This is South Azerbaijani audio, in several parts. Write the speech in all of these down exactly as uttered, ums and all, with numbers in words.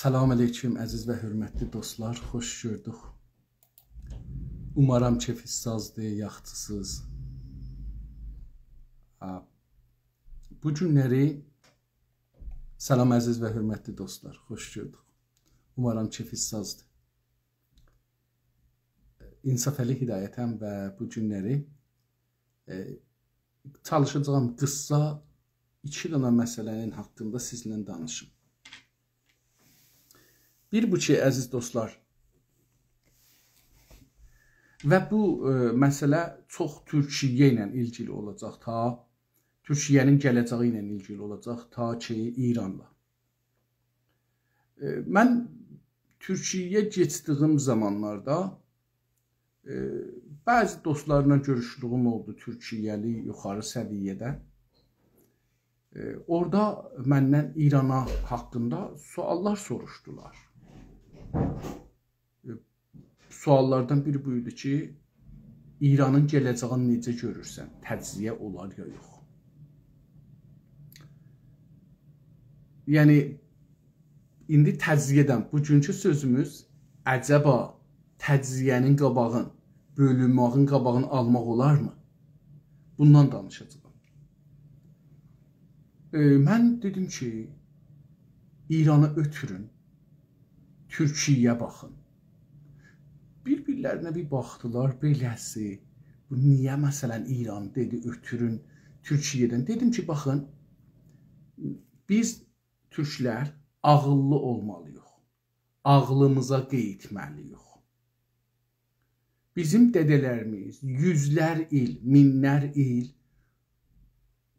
سلام علیکم، عزیز و حؤرمتلی دوستلار، خوش گؤردوک. اومارام کئفینیز سازدیر، یاخشیسینیز. آ، بو گونلری، سلام عزیز و حؤرمتلی دوستلار، خوش گؤردوک. اومارام کئفینیز سازدیر. انصافعلی هدایتم و بو گونلری، ائ، چالیشاجاغام قیسا ایکی دنه مسئله‌نین حاقیندا سیزینله دانیشیم. بیر بو کی، عزیز دوستلار، و بو، ائ، مسئله چوخ تورکیه ایله ایلگیلی اولاجاق، تا تورکیه‌نین گله‌جگی ایله ایلگیلی اولاجاق، تا کی، ایرانلا. ائ، من تورکیه‌یه گئتدیگیم زامانلاردا، ائ، بعضی دوستلارلا گؤروشدویوم اولدو، تورکیه‌لی، یوخاری سویه‌ده. ائ، اورادا مندن ایرانا حاقیندا سؤاللار سوروشدولار. ائ، سؤاللاردان بیری بو ایدی کی، ایرانین گله‌جگینی نئجه گؤرورسن؟ تجزیه اولار یا یوخ؟ یعنی، ایندی تجزیه‌دن، بوگونکو سؤزوموز، عجبا تجزیه‌نین قاباغین، بؤلونمه‌یین قاباغینی آلماق اولارمی؟ بوندان دانیشاجاغام. ائ، من دئدیم کی، ایرانی اؤتورون، تورکیه‌یه باخین. بیر-بیرلرینه بیر باخدیلار، بئله‌سی، بو نییه، مثلا، ایران دئدی، اؤتورون تورکیه‌دن؟ دئدیم کی، باخین، بیز تورکلر عاغیللی اولمالی‌ییق. عاغلیمیزا قئییتمه‌لی‌ییک. بیزیم دده‌لریمیز یوزلر ایل، مینلر ایل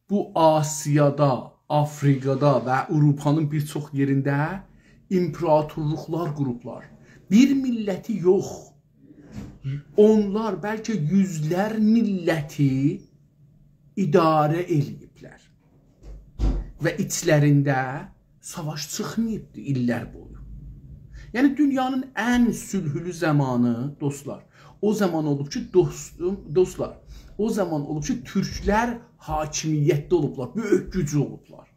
بو آسیادا، آفریقادا و آوروپانین بیر چوخ یئرینده ایمپراتورلوقلار قوروبلار. بیر میللتی یوخ، اونلار بلکه یوزلر میللتی اداره ائله‌ییبلر. و ایچلرینده ساواش چیخماییبدی ایللر بویو. یعنی، دونیانین ان صلحلو زامانی، دوستلار، او زامان اولوب کی، دوستوم، دوستلار، او زامان اولوب کی، تورکلر حاکمیتده اولوبلار، بؤیوک گوج اولوبلار.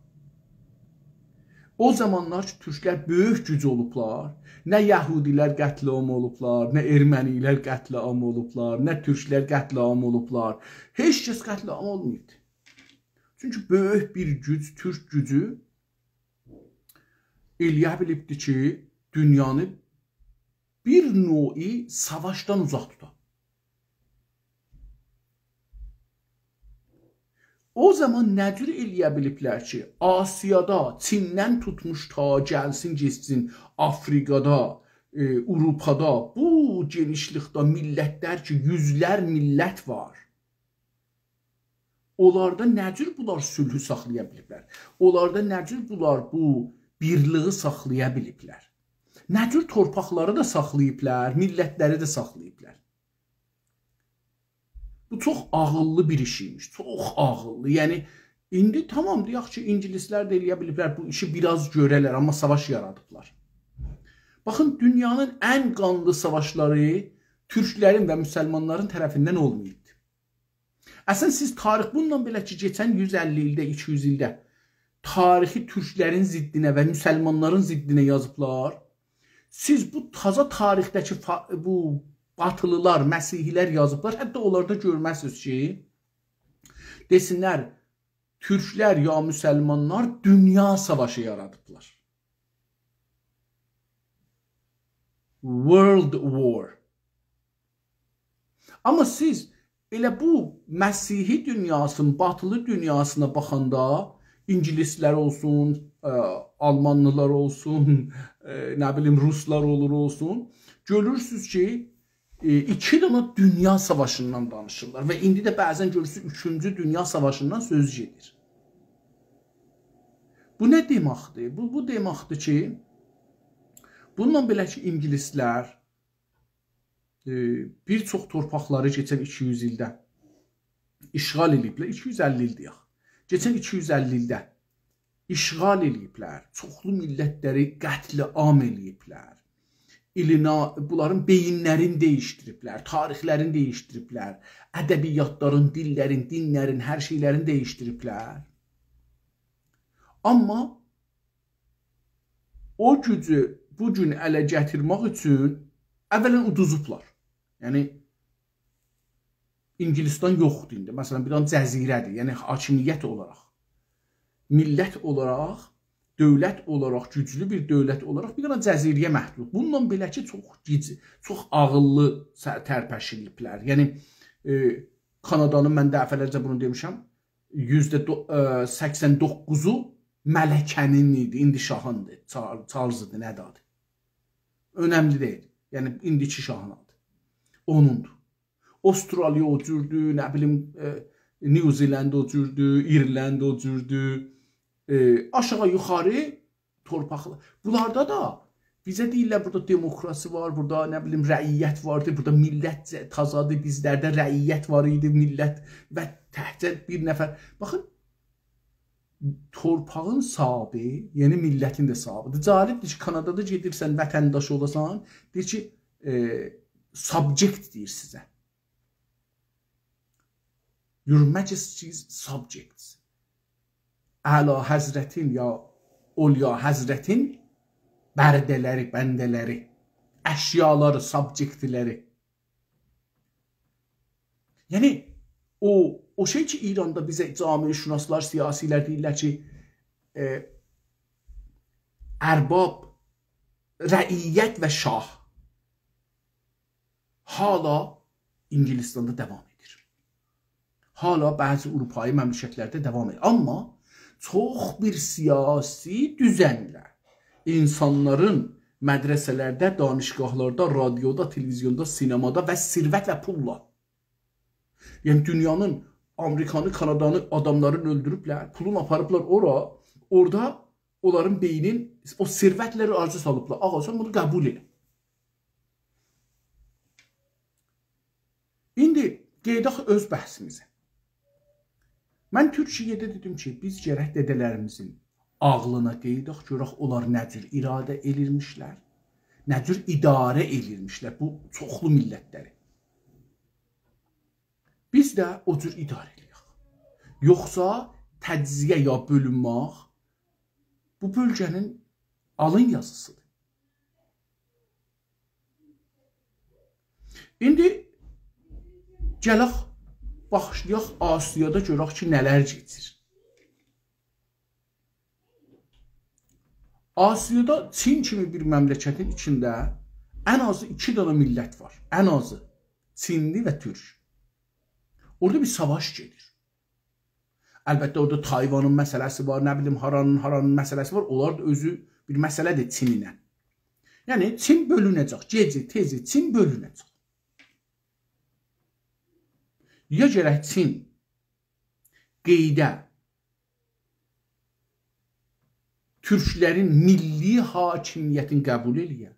او زامانلار کی، تورکلر بؤیوک گوج اولوبلار، نه یهودی‌لر قتل‌عام اولوبلار، نه ارمنی‌لر قتل‌عام اولوبلار، نه تورکلر قتل‌عام اولوبلار. هئچ کس قتل‌عام اولماییبدی. چونکی بؤیوک بیر گوج، تورک گوجو ائله‌یه بیلیبدی کی، دونیانی بیر نوعی ساواشدان اوزاق توتا. او زامان نه جور ائله‌یه بیلیبلر کی، آسیادا، چیندن توتموش تا گلسین، گئتسین آفریقادا، ائ، آوروپادا، بو گئنیشلیکده میللتلر کی، یوزلر میللت وار. اونلاردا نه جور بونلار صلحو ساخلایا بیلیبلر؟ اونلاردا نه جور بونلار بو بیرلیگی ساخلایا بیلیبلر؟ نه جور تورپاقلاری دا ساخلاییبلار، میللتلری ده ساخلاییبلار؟ بو چوخ عاغیللی بیر ایش ایمیش، چوخ عاغیللی. یعنی، ایندی تامام، دئیک کی، اینگیلیسلر ده ائله‌یه بیلیبلر بو ایشی بیر آز گؤره‌لر، آمما ساواش یارادیبلار. باخین، دونیانین ان قانلی ساواشلاری تورکلرین و مسلمانلارین طرفیندن اولماییبدی. اصلا، سیز تاریخ، بوندان بئله کی، کئچن یوز اللی ایلده، ایکی یوز ایلده تاریخی تورکلرین ضدینه و مسلمانلارین ضدینه یازیبلار. سیز بو تازا تاریخده‌کی فا-، بو باتیلیلار، مسیحی‌لر یازیبلار. حتی اونلاردا گؤرمزسینیز کی، دئسینلر، تورکلر یا مسلمانلار دونیا ساواشی یارادیبلار. World War. آمما سیز ائله بو مسیحی دونیاسینین، باتیلی دونیاسینا باخاندا، اینگیلیسلر اولسون، ائ، آلمانلیلار اولسون، ائ، نه بیلیم، روسلار اولور اولسون، گؤرورسونوز کی، ائ، ایکی دنه دونیا ساواشیندان دانیشیرلار و ایندی ده بعضا گؤرورسونوز، اوچونجو دونیا ساواشیندان سؤز گئدیر. بو نه دئمکدیر؟ بو، بو دئمکدیر کی، بوندان بئله کی، اینگیلیسلر، ائ، بیر چوخ تورپاقلاری کئچن ایکی یوز ایلده اشغال ائله‌ییبلر، ایکی یوز اللی ایل دئیک. کئچن ایکی یوز اللی ایلده اشغال ائله‌ییبلر، چوخلو میللتلری قتل‌عام ائله‌ییبلر. ایلینا-، بونلارین بئیینلرینی دییشدیریبلر، تاریخلرینی دییشدیریبلر، ادبیاتلارین، دیللرین، دینلرین، هر شئیلرینی دییشدیریبلر. آمما او گوجو بو گون اله گتیرمک اوچون اولاً اودوزوبلار. یعنی، اینگیلیستان یوخدور ایندی. مثلا، بیر دنه جزیره‌دیر. یعنی، حاکمیت اولاراق، میللت اولاراق، دؤولت اولاراق، گوجلو بیر دؤولت اولاراق بیر دنه جزیره‌یه محدود. بونونلا بئله کی، چوخ گیج-، چوخ عاغیللی سه-، ترپشیلیبلر. یعنی، ائ، کانادانین، من دفعه‌لرجه بونو دئمیشم، یوزده دو-، ائ، سکسن دوققوزو ملکه‌نین ایدی، ایندی شاهیندیر، چار-، چارلزدیر، نه‌دیر آدی؟ اؤنملی دئییل. یعنی، ایندیکی شاهین آدی اونوندور. استرالیا او جوردور، نه بیلیم، ائ، نیوزیلند او جوردور، ایرلند او جوردور. ائ، آشاغی یوخاری تورپاقلا-، بونلاردا دا بیزه دئییرلر، بورادا دموکراسی وار، بورادا، نه بیلیم، رعیت واردیر، بورادا میللت ز-، تازادیر، بیزلرده رعیت وار ایدی، میللت و تکجه بیر نفر. باخین، تورپاغین صاحیبی، یعنی میللتین ده صاحیبیدیر. جالبدیر کی، کانادادا گئدیرسن، وطنداش اولاسان، دئییر کی، ائ، subject دئییر سیزه. Your Majesty's subjects. اعلیحضرتین یا اولیاحضرتین برده‌لری، بنده‌لری، اشیالاری، subjectلری. یعنی، او، او شئی کی، ایراندا بیزه جامعه‌شناسلار، سیاسی‌لر دئییرلر کی، ائ، ارباب، رعیت و شاه حالا اینگیلیستاندا داوام ائدیر. حالا بعضی آوروپایی مملکتلرده داوام ائدیر. آمما چوخ بیر سیاسی دوزنله اینسانلارین مدرسه‌لرده، دانشگاهلاردا، رادیودا، تلویزیوندا، سینمادا و ثروت و پوللا. یعنی، دونیانین، آمریکانی، کانادانی آداملارین اؤلدوروبلر، پولون آپاریبلار اورا، اورادا اونلارین بئینین او ثروتلری آجی سالیبلار. آغا، سن بونو قبول ائله. ایندی قئییداق اؤز بحثیمیزه. من تورکیه‌ده دئدیم کی، بیز گرک دده‌لریمیزین عاغلینا قئییداق، گؤرک اونلار نه جور اراده ائلیرمیشلر، نه جور اداره ائلیرمیشلر بو چوخلو میللتلری. بیز ده او جور اداره ائله‌یک. یوخسا تجزیه یا بؤلونمک بو بؤلگه‌نین آلین یازیسیدیر. ایندی گلک، باخیشلایاق آسیادا، گؤرک کی، نه‌لر کئچیر. آسیادا چین کیمی بیر مملکتین ایچینده ان آزی ایکی دنه میللت وار. ان آزی. چینلی و تورک. اورادا بیر ساواش گئدیر. البته، اورادا تایوانین مسئله‌سی وار، نه بیلیم، هارانین، هارانین مسئله‌سی وار. اونلار دا اؤزو بیر مسئله‌دیر چینله. یعنی، چین بؤلونه‌جک. گئجی، تئزی چین بؤلونه‌جک. یا گرک چین قئییده تورکلرین میللی حاکمیتینی قبول ائله‌یه،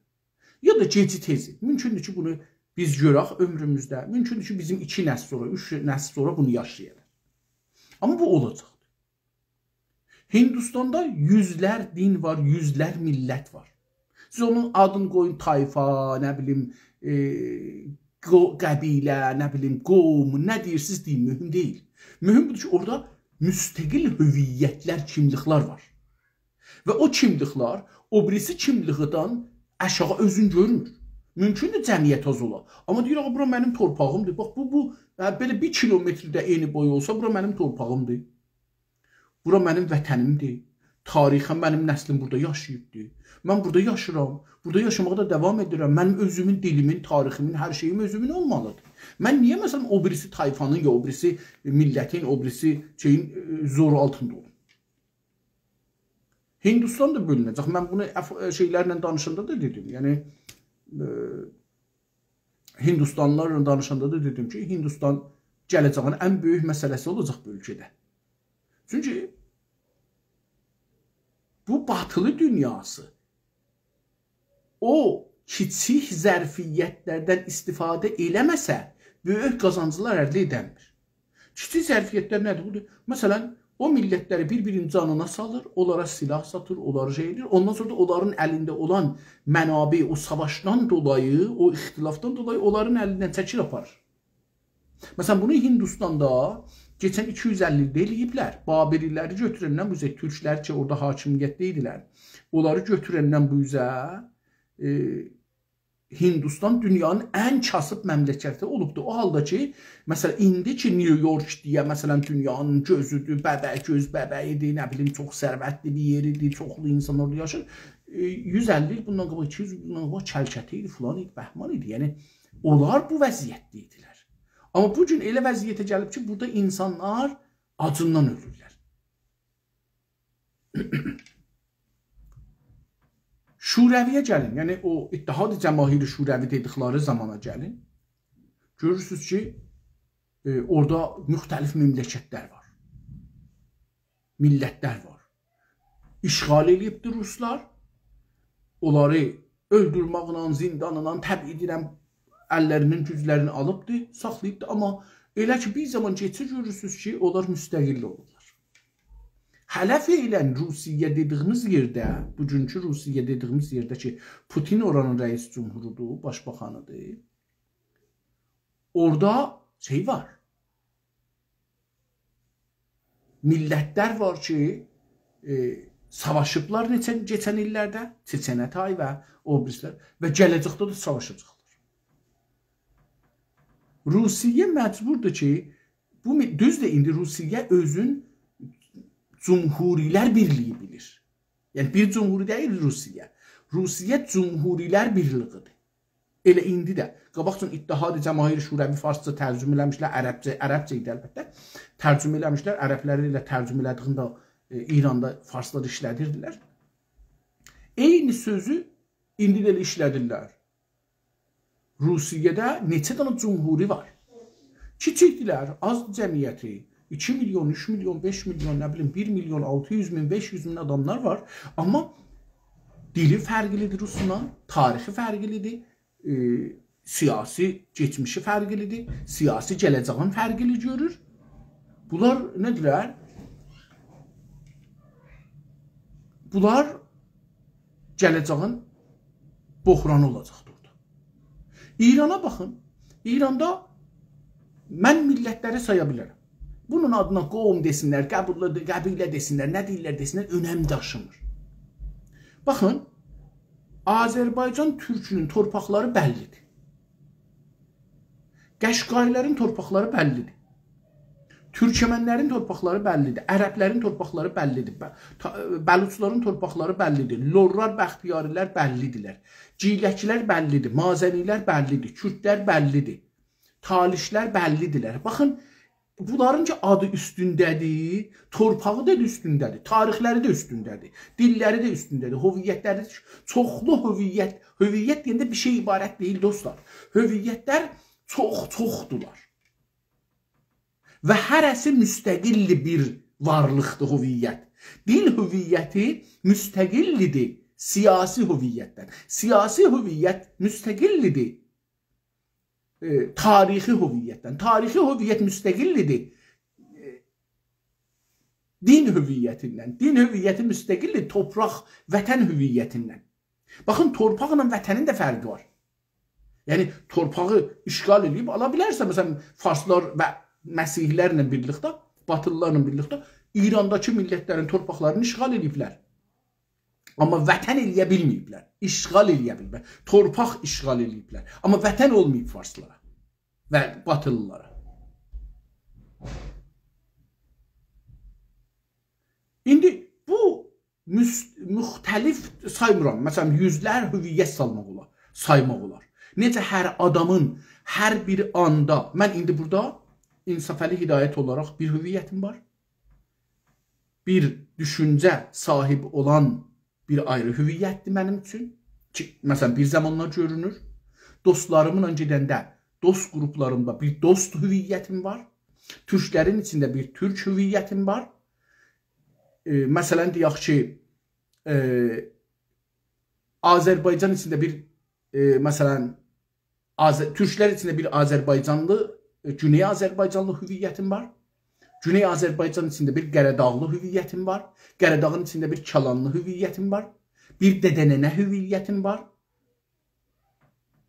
یا دا گئجی تئزی. مومکوندور کی، بونو بیز گؤرک عؤمروموزده. مومکوندور کی، بیزیم ایکی نسل سونرا، اوچ نسل سونرا بونو یاشایاق. آمما بو اولاجاقدیر. هیندوستاندا یوزلر دین وار، یوزلر میللت وار. سیز اونون آدینی قویون طایفا، نه بیلیم، ائ، قو-، قبیله، نه بیلیم، قوم، نه دئییرسینیز دئیین، مهم دئییل. مهم بودور کی، اورادا مستقل هویتلر، کیملیکلر وار. و او کیملیکلر او بیریسی کیملیکدن آشاغی اؤزون گؤرمور. مومکوندور جمعیت آز اولا. آمما دئییر، «آغا، بورا منیم تورپاغیمدیر. باخ، بو، بو، هه، بئله بیر کیلومتر ده انی بوی اولسا، بورا منیم تورپاغیمدیر. بورا منیم وطنیمدیر. تاریخاً منیم نسلیم بورادا یاشاییبدیر. من بورادا یاشیرام. بورادا یاشاماغا دا داوام ائدیرم. منیم اؤزومون دیلیمین، تاریخیمین، هر شئییم اؤزومون اولمالیدیر.» من نییه، مثلا، او بیریسی طایفانین، یا او بیریسی میللتین، او بیریسی شئیین، ائ، زورو آلتیندا اولوم؟ هیندوستان دا بؤلونه‌جک. من بونو اف-، شئیلرله دانیشاندا دا دئدیم. یعنی، ائ، هیندوستانلیلارلا دانیشاندا دا دئدیم کی، هیندوستان گله‌جه‌یین ان بؤیوک مسئله‌سی اولاجاق بو اؤلکه‌ده. چونکی بو باتیلی دونیاسی او کیچیک ظرفیتلردن استفاده ائله‌مه‌سه، بؤیوک قازانجلار الده ائده‌میر. کیچیک ظرفیتلر نه‌دیر؟ بودور. مثلا، او میللتلری بیر-بیرینین جانینا سالیر، اونلارا سلاح ساتیر، اونلاری شئی ائدیر. اوندان سونرا دا اونلارین الینده اولان منابع، او ساواشدان دولایی، او اختلافدان دولایی اونلارین الیندن چکیر آپاریر. مثلا، بونو هیندوستاندا کئچن ایکی یوز اللی ایلده ائله‌ییبلر. بابلی‌لری گؤتورندن بو اوزه، تورکلر کی، اورادا حاکمیتده ایدیلر. اونلاری گؤتورندن بو اوزه، ائ، هندوستان دونیانین ان کاسیب مملکتی اولوبدور. او حالدا کی، مثلا، ایندی کی، نیویورک دئیه، مثلا، دونیانین گؤزودور، ببه، گؤز ببه‌ییدیر، نه بیلیم، چوخ ثروتلی بیر یئریدیر، چوخلو اینسان اورادا یاشیر. ائ، یوز اللی ایل بوندان قاباق، ایکی یوز ایل بوندان قاباق کلکته ایدی، فلان ایدی، بهمان ایدی. یعنی، اونلار بو وضعیتده ایدیلر. آمما بو گون ائله وضعیته گلیب کی، بورادا اینسانلار آجیندان اؤلورلر. شوروی‌یه گلین، یعنی او اتحاد جماهیر شوروی دئدیکلری زامانا گلین. گؤرورسونوز کی، ائ، اورادا مختلف مملکتلر وار. میللتلر وار. اشغال ائله‌ییبدیر روسلار. اونلاری اؤلدورمکله، زیندانلا، تبعید ایله اللری‌نین گوجلرینی آلیبدی، ساخلاییبدی. آمما ائله کی، بیر زامان کئچیر، گؤرورسونوز کی، اونلار مستقل اولورلار. هله فعلا روسیه دئدیگیمیز یئرده، بوگونکو روسیه دئدیگیمیز یئرده کی، پوتین اورانین رئیس جمهورودور، باشباخانیدیر. اورادا شئی وار. میللتلر وار کی، ائ، ساواشیبلار نئچه، کئچن ایللرده، چچنه تای و او بیریسیلر و گله‌جکده ده ساواشاجاقلار. روسیه مجبوردور کی، بو می-، دوزدور، ایندی روسیه اؤزون جمهوری‌لر بیرلیگی بیلیر. یعنی، بیر جمهوری دئییل روسیه. روسیه جمهوری‌لر بیرلیگیدیر. ائله ایندی ده. قاباقجان اتحاد جماهیر شوروی فارسجا ترجمه ائله‌میشلر، عربجه، عربجه ایدی البته. ترجمه ائله‌میشلر، عربلری ائله ترجمه ائله‌دیگینده، ائ، ایراندا فارسلار ایشله‌دیردیلر. عینی سؤزو ایندی ده ائله ایشله‌دیرلر. روسیه‌ده نئچه دنه جمهوری وار؟ کیچیکدیلر، آز جمعیتی، ایکی میلیون، اوچ میلیون، بئش میلیون، نه بیلیم، بیر میلیون آلتی یوز مین، بئش یوز مین آداملار وار. آمما دیلی فرقلیدیر روسونان، تاریخی فرقلیدیر، ائ، سیاسی کئچمیشی فرقلیدیر، سیاسی گله‌جه‌یین فرقلی گؤرور. بونلار نه‌دیرلر؟ بونلار گله‌جه‌یین بحرانی اولاجاقدیر اورادا. ایرانا باخین. ایراندا من میللتلری سایا بیلرم. بونون آدینا قوم دئسینلر، قبیله، قبیله دئسینلر، نه دئییرلر دئسینلر، اؤنم داشیمیر. باخین، آذربایجان تورکونون تورپاقلاری بللیدیر. قشقایی‌لرین تورپاقلاری بللیدیر. تورکمن‌لرین تورپاقلاری بللیدیر. عرب‌لرین تورپاقلاری بللیدیر. ب-، تا-، بلوچلارین تورپاقلاری بللیدیر. لرلار، بختیاری‌لر بللیدیرلر. گیلک‌لر بللیدیر. مازنی‌لر بللیدیر. کوردلر بللیدیر. تالیش‌لر بللیدیرلر. باخین، بونلارین کی آدی اوستونده‌دیر، تورپاغی دا اوستونده‌دیر، تاریخلری ده اوستونده‌دیر، دیللری ده اوستونده‌دیر، هویت‌لری ده، چوخلو هویت، هویت دئینده بیر شئی عبارت دئییل، دوستلار. هویت‌لر چوخ، چوخدولار. و هره‌سی مستقل بیر وارلیقدیر هویت. دیل هویتی مستقل‌دیر سیاسی هویتدن. سیاسی هویت مستقل‌دیر، ائ، تاریخی هویتدن. تاریخی هویت مستقل‌دیر، ائ، دین هویتیندن. دین هویتی مستقل‌دیر تورپاق، وطن هویتیندن. باخین، تورپاقلا وطنین ده فرقی وار. یعنی، تورپاغی اشغال ائله‌ییب آلا بیلرسن، مثلا، فارسلار و مسیحی‌لرله بیرلیکده، باتیلی‌لارلا بیرلیکده ایرانداکی میللت‌لرین تورپاقلارینی اشغال ائله‌ییبلر. آمما وطن ائله‌یه بیلمه‌ییبلر. اشغال ائله‌یه بیلمه‌ییبلر. تورپاق اشغال ائله‌ییبلر. آمما وطن اولماییب فارسلارا و باتیلی‌لارا. ایندی بو مس-، مختلف سایمیرام. مثلا، یوزلر هویت سالماق اولار، سایماق اولار. نئجه هر آدامین هر بیر آندا، من ایندی بورادا انصافعلی هدایت اولاراق بیر هویتیم وار. بیر دوشونجه صاحیبی اولان بیر آیری هویت‌دیر منیم اوچون. کی، مثلا، بیر زامانلار گؤرونور. دوستلاریملا گئدنده دوست گروپلاریمدا بیر دوست هویتیم وار. تورکلرین ایچینده بیر تورک هویتیم وار. ائ، مثلا، دئیک کی، ائ، آذربایجان ایچینده بیر، ائ، مثلا، آذ-، تورکلر ایچینده بیر آذربایجانلی، ائ، گونئی آذربایجانلی هویتیم وار. گونئی آذربایجان ایچینده بیر قاراداغلی هویتیم وار. قاراداغین ایچینده بیر کالانلی هویتیم وار. بیر دده‌ننه هویتیم وار.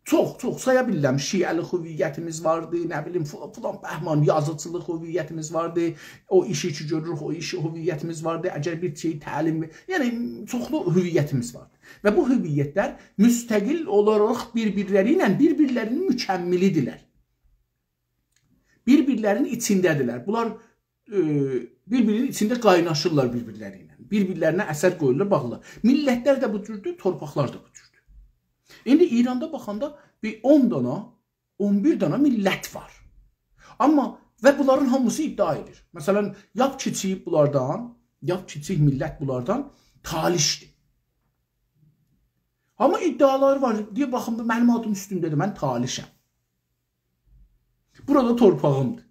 چوخ، چوخ سایا بیلیرم. شیعه‌لی هویتیمیز واردی، نه بیلیم، فل-، فلان بهمان یازیچیلیق هویتیمیز واردی. او ایشی کی گؤروروک، او ایشی هویتیمیز واردی. اگر بیر شئی تعلیم، یعنی چوخلو هویتیمیز واردی. و بو هویت‌لر مستقل اولاراق بیر-بیرلری ایله بیر-بیرلرینین مکملی‌دیرلر. بیر-بیرلرینین ایچینده‌دیرلر. بونلار، ائ، بیر-بیرینین ایچینده قایناشیرلار بیر-بیرلری ایله. بیر-بیرلرینه اثر قویورلار، باغلیلار. میللت‌لر ده بو جوردور، تورپاقلار دا بو جوردور. ایندی ایراندا باخاندا بیر اون دانا، اون بیر دانا میللت وار. آمما و بونلارین هامیسی ادعا ائدیر. مثلا، لاپ کیچیک بونلاردان، لاپ کیچیک میللت بونلاردان تالیش‌دیر. آمما ادعالاری وار. دئییر، «باخین، منیم آدیم اوستومده‌دیر، من تالیشم. بورا دا تورپاغیمدیر.»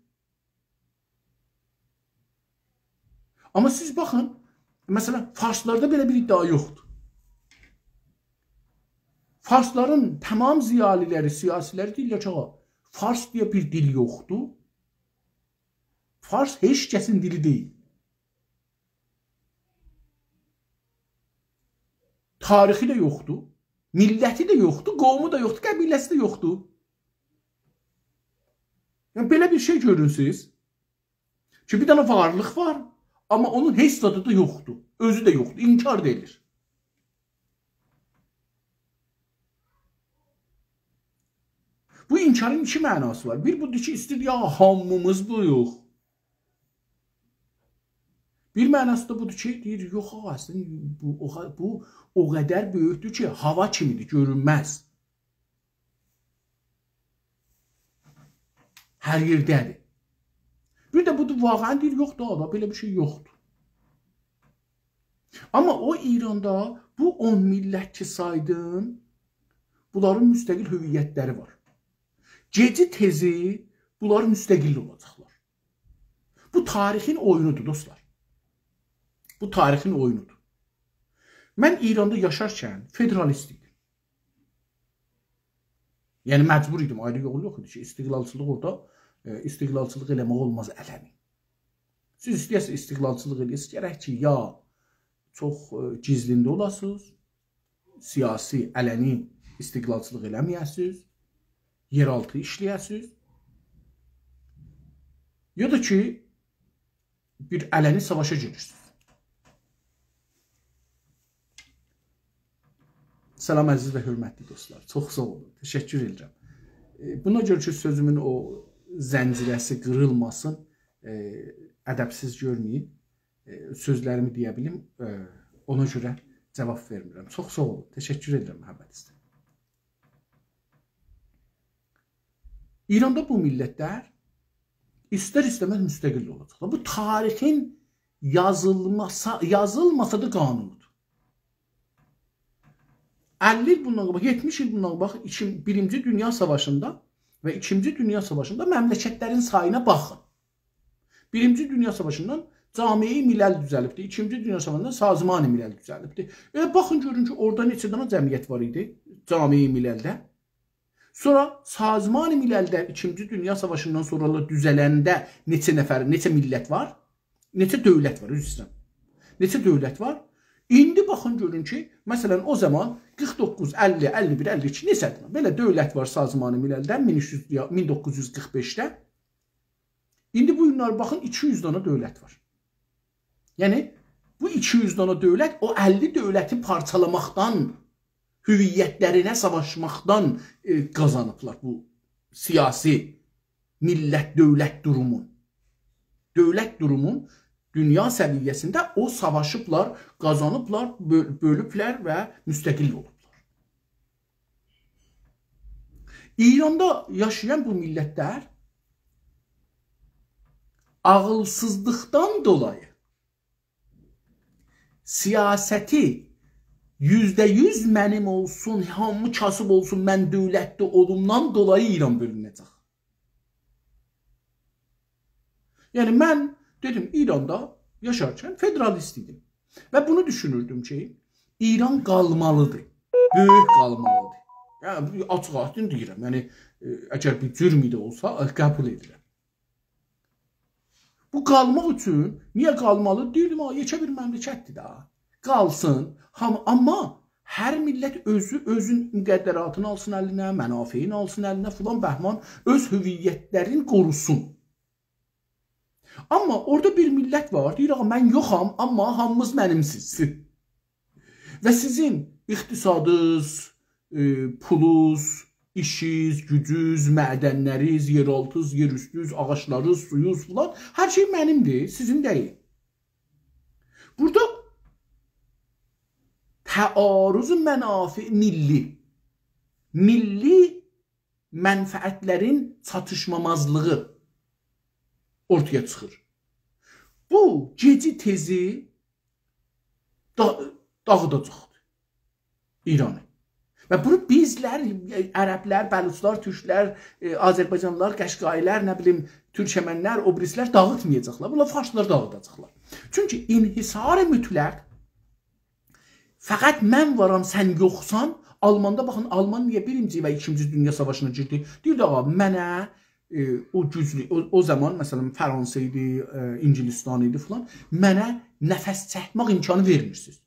آمما سیز باخین، مثلا، فارسلاردا بئله بیر ادعا یوخدور. فارسلارین تمام ضیالی‌لری، سیاسی‌لری دئییرلر کی، «آغا، فارس دئیه بیر دیل یوخدور. فارس هئچ کسین دیلی دئییل. تاریخی ده یوخدور، میللتی ده یوخدور، قومو دا یوخدور، قبیله‌سی ده یوخدور.» یعنی، بئله بیر شئی گؤرون سیز کی، بیر دنه وارلیق وار، آمما اونون هئچ زادی دا یوخدور. اؤزو ده یوخدور، انکار دا ائدیر. بو انکارین ایکی معناسی وار. بیر بودور کی، ایسته‌ییر، یا، هامیمیز بویوق. بیر معناسی دا بودور کی، دئییر، یوخ، آغا، اصلینده بو او قا-، بو او قدر بؤیوکدور کی، هاوا کیمی‌دیر، گؤرونمز. هر یئرده‌دیر. بیر ده بودور، واقعا دئییر، یوخدور، آغا، بئله بیر شئی یوخدور. آمما او ایراندا بو اون میللت کی سایدین، بونلارین مستقل هویت‌لری وار. گئجی تئزی بونلار مستقل اولاجاقلار. بو تاریخین اویونودور، دوستلار. بو تاریخین اویونودور. من ایراندا یاشارکن فدرالیست ایدیم. یعنی مجبور ایدیم، آیری یول یوخ ایدی کی، استقلالچیلیق اورادا، ائ، استقلالچیلیق ائله‌مک اولماز علنی. سیز ایسته‌یه‌سینیز استقلالچیلیق ائله‌یه‌سینیز، گرک کی، یا چوخ، ائ، گیزلینده اولاسینیز، سیاسی، علنی استقلالچیلیق ائله‌مه‌یه‌سینیز، یئرآلتی ایشله‌یه‌سینیز، یا دا کی، بیر علنی ساواشا گیریرسینیز. سلام، عزیز و حؤرمتلی دوستلار. چوخ ساغ اولون. تشکر ائدیرم. ائ، بونا گؤره کی، سؤزومون او زنجیره‌سی قیریلماسین، ائ، ادبسیز گؤرمه‌یین، ائ، سؤزلریمی دئیه بیلیم، ائ، اونا گؤره جاواب وئرمیرم. چوخ ساغ اولون. تشکر ائدیرم محبتینیزدن. ایراندا بو میللت‌لر ایستر-ایسته‌مز مستقل اولاجاقلار. بو تاریخین یازیلماسا، یازیلماسا دا قانونودور. اللی ایل بوندان قاباق، یئتمیش ایل بوندان قاباق ایکی، بیرینجی دونیا ساواشیندا و ایکینجی دونیا ساواشیندا مملکت‌لرین سایینا باخین. بیرینجی دونیا ساواشیندان جامعه ملل دوزلیبدی، ایکینجی دونیا ساواشیندان سازمان ملل دوزلیبدی. ائله باخین، گؤرون کی، اورادا نئچه دنه جمعیت وار ایدی جامعه مللده. سونرا سازمان مللده ایکینجی دونیا ساواشیندان سونرالار دوزلنده نئچه نفر، نئچه میللت وار؟ نئچه دؤولت وار، عذر ایسته‌ییرم. نئچه دؤولت وار؟ ایندی باخین، گؤرون کی، مثلا، او زامان قیرخ دوققوز، اللی، اللی بیر، اللی ایکی، نئچه دنه بئله دؤولت وار سازمان مللده، مین اوچ یوز، یا، مین دوققوز یوز قیرخ بئشده. ایندی بو گونلر باخین، ایکی یوز دنه دؤولت وار. یعنی، بو ایکی یوز دنه دؤولت او اللی دؤولتی پارچالاماقدان، هویت‌لرینه ساواشماقدان، ائ، قازانیبلار بو سیاسی میللت دؤولت دورومون. دؤولت دورومون دونیا سویه‌سینده او ساواشیبلار، قازانیبلار، بؤل-، بؤلوبلر و مستقل اولوبلار. ایراندا یاشایان بو میللت‌لر عاغیلسیزلیقدان دولایی سیاستی یوزده یوز منیم اولسون، هامی کاسیب اولسون، من دؤولتلی اولومدان دولایی ایران بؤلونه‌جک. یعنی، من دئدیم، ایراندا یاشارکن فدرالیست ایدیم. و بونو دوشونوردوم کی، ایران قالمالیدیر. بؤیوک قالمالیدیر. یعنی، آچیق آیدین دئییرم. یعنی، ائ، اگر بیر جرمی ده اولسا، ائ، قبول ائدیرم. بو قالماق اوچون، نییه قالمالی؟ دئییردیم، «آ، یئکه بیر مملکتدیر ده. قالسین.» هامی، آمما هر میللت اؤزو، اؤزون مقدراتینی آلسین الینه، منافعینی آلسین الینه، فلان بهمان، اؤز هویتلرینی قوروسون. آمما اورادا بیر میللت وار، دئییر: «آغا، من یوخام، آمما هامینیز منیمسیز.» و سیزین اقتصادینیز، ائ، پولونوز، ایشینیز، گوجونوز، معدنلرینیز، یئرآلتینیز، یئراوستونوز، آغاجلارینیز، سویونوز فلان، هر شئی منیمدیر، سیزین دئییل. بورادا تعارض منافع ملی، ملی منفعتلرین چاتیشمامازلیغی اورتایا چیخیر. بو گئجی تئزی دا-، داغیداجاقدیر ایرانی. و بونو بیزلر، عربلر، بلوچلار، تورکلر، ائ، آذربایجانلیلار، قشقاییلر، نه بیلیم، تورکمنلر، او بیریسیلر داغیتمایاجاقلار. بونلار فارسلار داغیداجاقلار. چونکی انحصار مطلق، فقط من وارام، سن یوخسان. آلماندا باخین، آلمان نییه بیرینجی و ایکینجی دونیا ساواشینا گیردی؟ دئییر: «آغا، منه، ائ، او گوجلو، او، او زامان، مثلا، فرانسه ایدی، ائ، انگلستان ایدی فلان. منه نفس چکمک امکانی وئرمیرسینیز.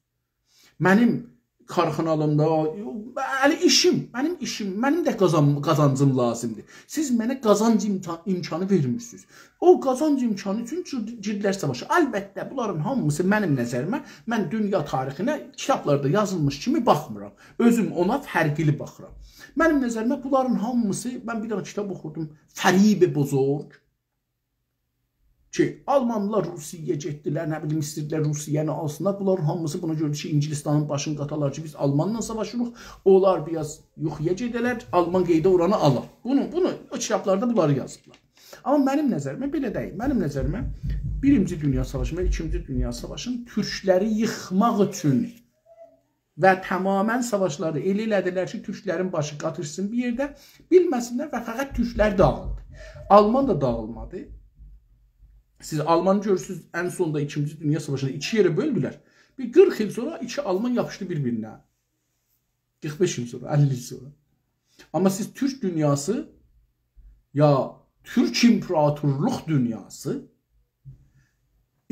منیم کارخانالیمدا، هله ایشیم، منیم ایشیم، منیم ده قازان-، قازانجیم لازیمدیر. سیز منه قازانج امکا-، امکانی وئرمیرسینیز.» او قازانج امکانی اوچون گیر-، گیردیلر ساواشا. البته، بونلارین هامیسی منیم نظریمه، من دونیا تاریخینه کیتابلاردا یازیلمیش کیمی باخمیرام. اؤزوم اونا فرقلی باخیرام. منیم نظریمه، بونلارین هامیسی، من بیر دنه کیتاب اوخوردوم، فریب بزرگ. کی، آلمانلار روسیه‌یه گئتدیلر، نه بیلیم، ایسته‌ییردیلر روسیه‌نی آلسینلار. بونلارین هاممیسی بونا گؤره کی، انگلستانین باشینی قاتالار کی، بیز آلمانلا ساواشیریق. اونلار بیر آز یوخویا گئده‌لر، آلمان قئیده اورانی آلار. بونو، بونو او کیتابلاردا بونلاری یازیبلار. آمما منیم نظریمه بئله دئییل. منیم نظریمه بیرینجی دونیا ساواشی و ایکینجی دونیا ساواشینی تورکلری ییخماق اوچون و تمامیله ساواشلاری ائله ائله‌دیلر کی، تورکلرین باشی قاتیشسین بیر یئرده، بیلمه‌سینلر و فقط تورکلر داغیلدی. آلمان دا داغیلمادی. سیز آلمانی گؤرورسونوز، ان سوندا ایکینجی دونیا ساواشیندا ایکی یئره بؤلدولر. بیر قیرخ ایل سونرا ایکی آلمان یاپیشدی بیر-بیرینه. قیرخ بئش ایل سونرا، اللی ایل سونرا. آمما سیز تورک دونیاسی، یا تورک ایمپراتورلوق دونیاسی،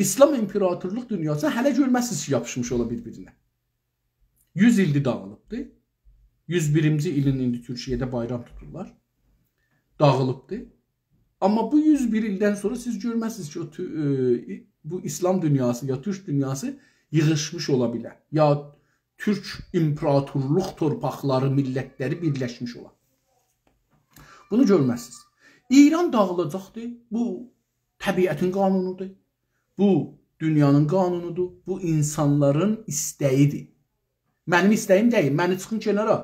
ایسلام ایمپراتورلوق دونیاسی هله گؤرمزسینیز کی، یاپیشمیش اولا بیر-بیرینه. یوز ایلدیر داغیلیبدی. یوز بیرینجی ایلین ایندی تورکیه‌ده بایرام توتورلار. داغیلیبدی. آمما بو یوز بیر ایلدن سونرا سیز گؤرمزسینیز کی، او تو-، ائ، بو ایسلام دونیاسی یا تورک دونیاسی ییغیشمیش اولا بیلر. یا تورک ایمپراتورلوق تورپاقلاری، میللتلری بیرلشمیش اولا. بونو گؤرمزسینیز. ایران داغیلاجاقدیر. بو طبیعتین قانونودور. بو دونیانین قانونودور. بو اینسانلارین ایسته‌ییدیر. منیم ایسته‌ییم دئییل. منی چیخین کنارا.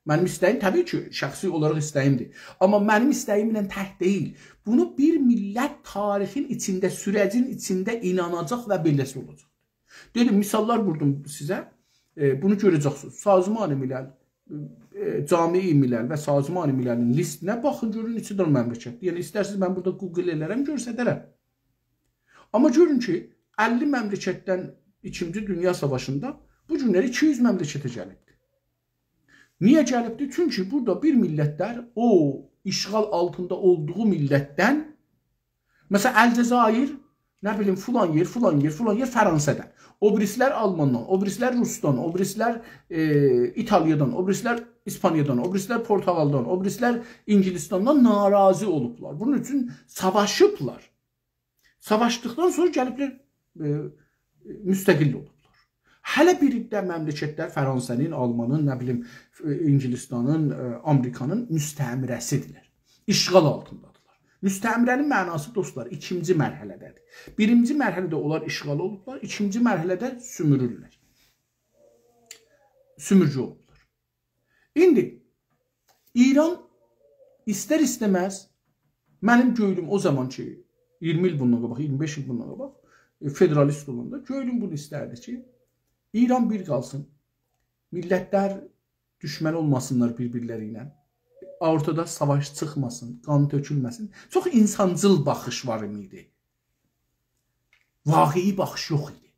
منیم ایسته‌ییم، طبیعی کی، شخصی اولاراق ایسته‌ییمدیر. آمما منیم ایسته‌ییمله تک دئییل. بونو بیر میللت تاریخین ایچینده، سورجین ایچینده ایناناجاق و بئله‌سی اولاجاق. دئدیم، مثاللار ووردوم سیزه. ائ، بونو گؤره‌جکسینیز. سازمان ملل، ائ، جامعه ملل و سازمان مللین لیستینه باخین، گؤرون نئچه دنه مملکتدیر. یعنی، ایسترسینیز، من بورادا گوگل ائلرم، گؤستررم. آمما گؤرون کی، اللی مملکتدن ایکینجی دونیا ساواشیندا بو گونلری ایکی یوز مملکته گلیبدیر. نییه گلیبدیر؟ چونکی بورادا بیر میللتلر او اشغال آلتیندا اولدوغو میللتدن، مثلا، الجزایر، نه بیلیم، فلان یئر، فلان یئر، فلان یئر فرانسه‌دن، او بیریسیلر آلماندان، او بیریسیلر روسدان، او بیریسیلر، ائ، ایتالیادان، او بیریسیلر ایسپانیادان، او بیریسیلر پرتغالدان، او بیریسیلر انگلستاندان ناراضی اولوبلار. بونون اوچون ساواشیبلار. ساواشدیقدان سونرا گلیبلر، ائ، مستقل اولوبلار. هله بیر ده مملکتلر فرانسه‌نین، آلمانین، نه بیلیم، ائ، انگلستانین، ائ، آمریکانین مستعمره‌سیدیرلر. اشغال آلتیندادیرلار. مستعمره‌نین معناسی، دوستلار، ایکینجی مرحله‌ده‌دیر. بیرینجی مرحله‌ده اونلار اشغال اولوبلار، ایکینجی مرحله‌ده سومورورلر. سومورگو اولوبلار. ایندی ایران ایستر-ایسته‌مز، منیم گؤیلوم او زامان کی، اییرمی ایل بوندان قاباق، اییرمی بئش ایل بوندان قاباق، ائ، فدرالیست اولاندا گؤیلوم بونو ایستردی کی، ایران بیر قالسین، میللتلر دوشمن اولماسینلار بیر-بیرلری ایله، اورتادا ساواش چیخماسین، قان تؤکولمه‌سین. چوخ اینسانجیل باخیش وار ایدی. واقعی باخیش یوخ ایدی.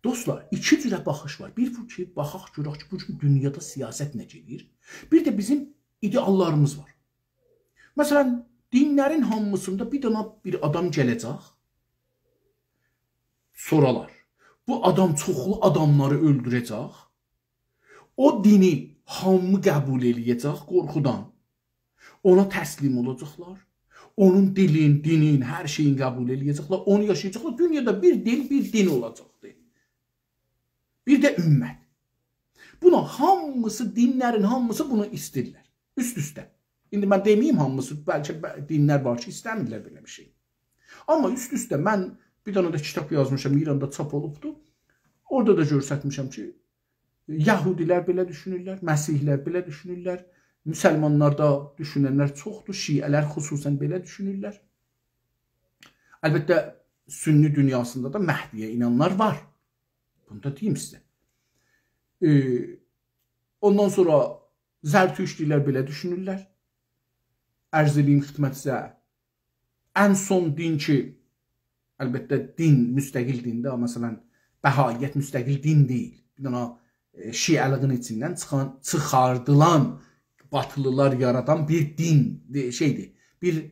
دوستلار، ایکی جوره باخیش وار. بیر بو کی، باخاق گؤرک کی، بو گون دونیادا سیاست نه گئدیر. بیر ده بیزیم ایده‌آللاریمیز وار. مثلا، دینلرین هامیسیندا بیر دنه بیر آدام گله‌جک، سورالار. بو آدام چوخلو آداملاری اؤلدوره‌جک. او دینی هامی قبول ائله‌یه‌جک قورخودان. اونا تسلیم اولاجاقلار. اونون دیلین، دینین، هر شئیین قبول ائله‌یه‌جکلر. اونو یاشایاجاقلار. دونیادا بیر دیل، بیر دین اولاجاقدیر. بیر ده امت. بونا هامیسی، دینلرین هامیسی بونو ایسته‌ییرلر. اوست-اوسته. ایندی من دئمه‌ییم هامیسی، بلکه ب-، دینلر وار کی، ایسته‌میرلر بئله بیر شئی. آمما اوست-اوسته من بیر دنه ده کیتاب یازمیشام، ایراندا چاپ اولوبدو. اورادا دا گؤسترمیشم کی، یهودی‌لر بئله دوشونورلر، مسیحی‌لر بئله دوشونورلر، مسلمانلاردا دوشوننلر چوخدور، شیعه‌لر خصوصاً بئله دوشونورلر. البته، سنی دونیاسیندا دا مهدی‌یه اینانانلار وار. بونو دا دئییم سیزه. ائ، اوندان سونرا زرتشتی‌لر بئله دوشونورلر. عرض ائله‌ییم خدمتینیزه، ان سون دین کی، البته، دین، مستقل دیندیر، آمما مثلاً، بهائیت مستقل دین دئییل. بیر دنه، ائ، شیعه‌لیگین ایچیندن چیخان، چیخاردیلان، باتیلیلار یارادان بیر دین، دئ-، شئیدیر، بیر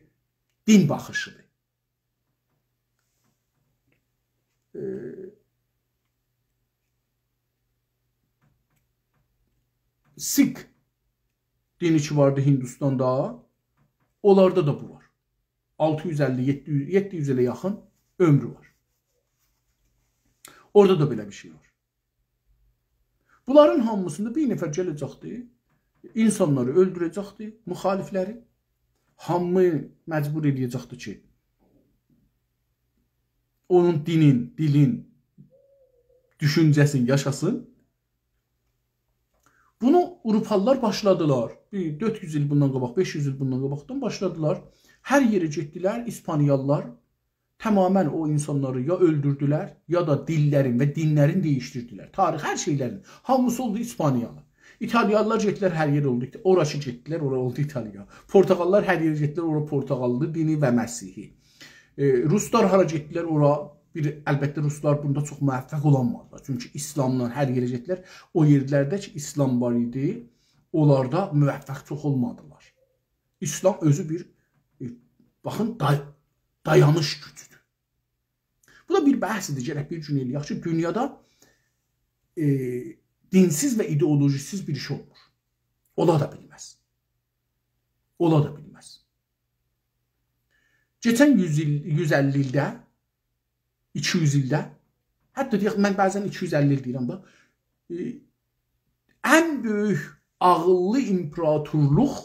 دین باخیشیدیر. ائ، سیک دینی کی واردی هیندوستاندا، اونلاردا دا بو وار. آلتی یوز اللی، یئددی یوز، یئددی یوز ایله یاخین عؤمرو وار. اورادا دا بئله بیر شئی وار. بونلارین هامیسیندا بیر نفر گله‌جکدی، اینسانلاری اؤلدوره‌جکدی، مخالفلری. هامی مجبور ائله‌یه‌جکدی کی، اونون دینین، دیلین، دوشونجه‌سین یاشاسین. بونو آوروپالیلار باشلادیلار. بیر دؤرد یوز ایل بوندان قاباق، بئش یوز ایل بوندان قاباقدان باشلادیلار. هر یئره گئتدیلر، ایسپانیالیلار تماماً او اینسانلاری یا اؤلدوردولر، یا دا دیللرین و دینلرین دییشدیردیلر. تاریخ، هر شئیلرین هامیسی اولدو ایسپانیالی. ایتالیالیلار گئتدیلر، هر یئر اولدو ایتا-، اورا کی گئتدیلر، اورا اولدو ایتالیا. پرتغاللیلار هر یئره گئتدیلر، اورا پرتغاللی دینی و مسیحی. ائ، روسلار هارا گئتدیلر، اورا بیر، البته، روسلار بوندا چوخ موفق اولانمادیلار. چونکی ایسلاملا هر یئره گئتدیلر. او یئرلرده کی، ایسلام وار ایدی، اونلاردا موفق چوخ اولمادیلار. ایسلام اؤزو بیر، ائ، باخین، دای-، دایانیش گوجودور. بو دا بیر بحثدیر، گرک بیر گون ائله‌یک کی، دونیادا، ائ، دینسیز و ایدئولوژیسیز بیر ایش اولمور. اولا دا بیلمز. اولا دا بیلمز. کئچن یوز ایل، یوز اللی ایلده، ایکی یوز ایلده، حتی دئیک، من بعضاً ایکی یوز اللی ایل دئییرم دا، ائ، ان بؤیوک عاغیللی ایمپراتورلوق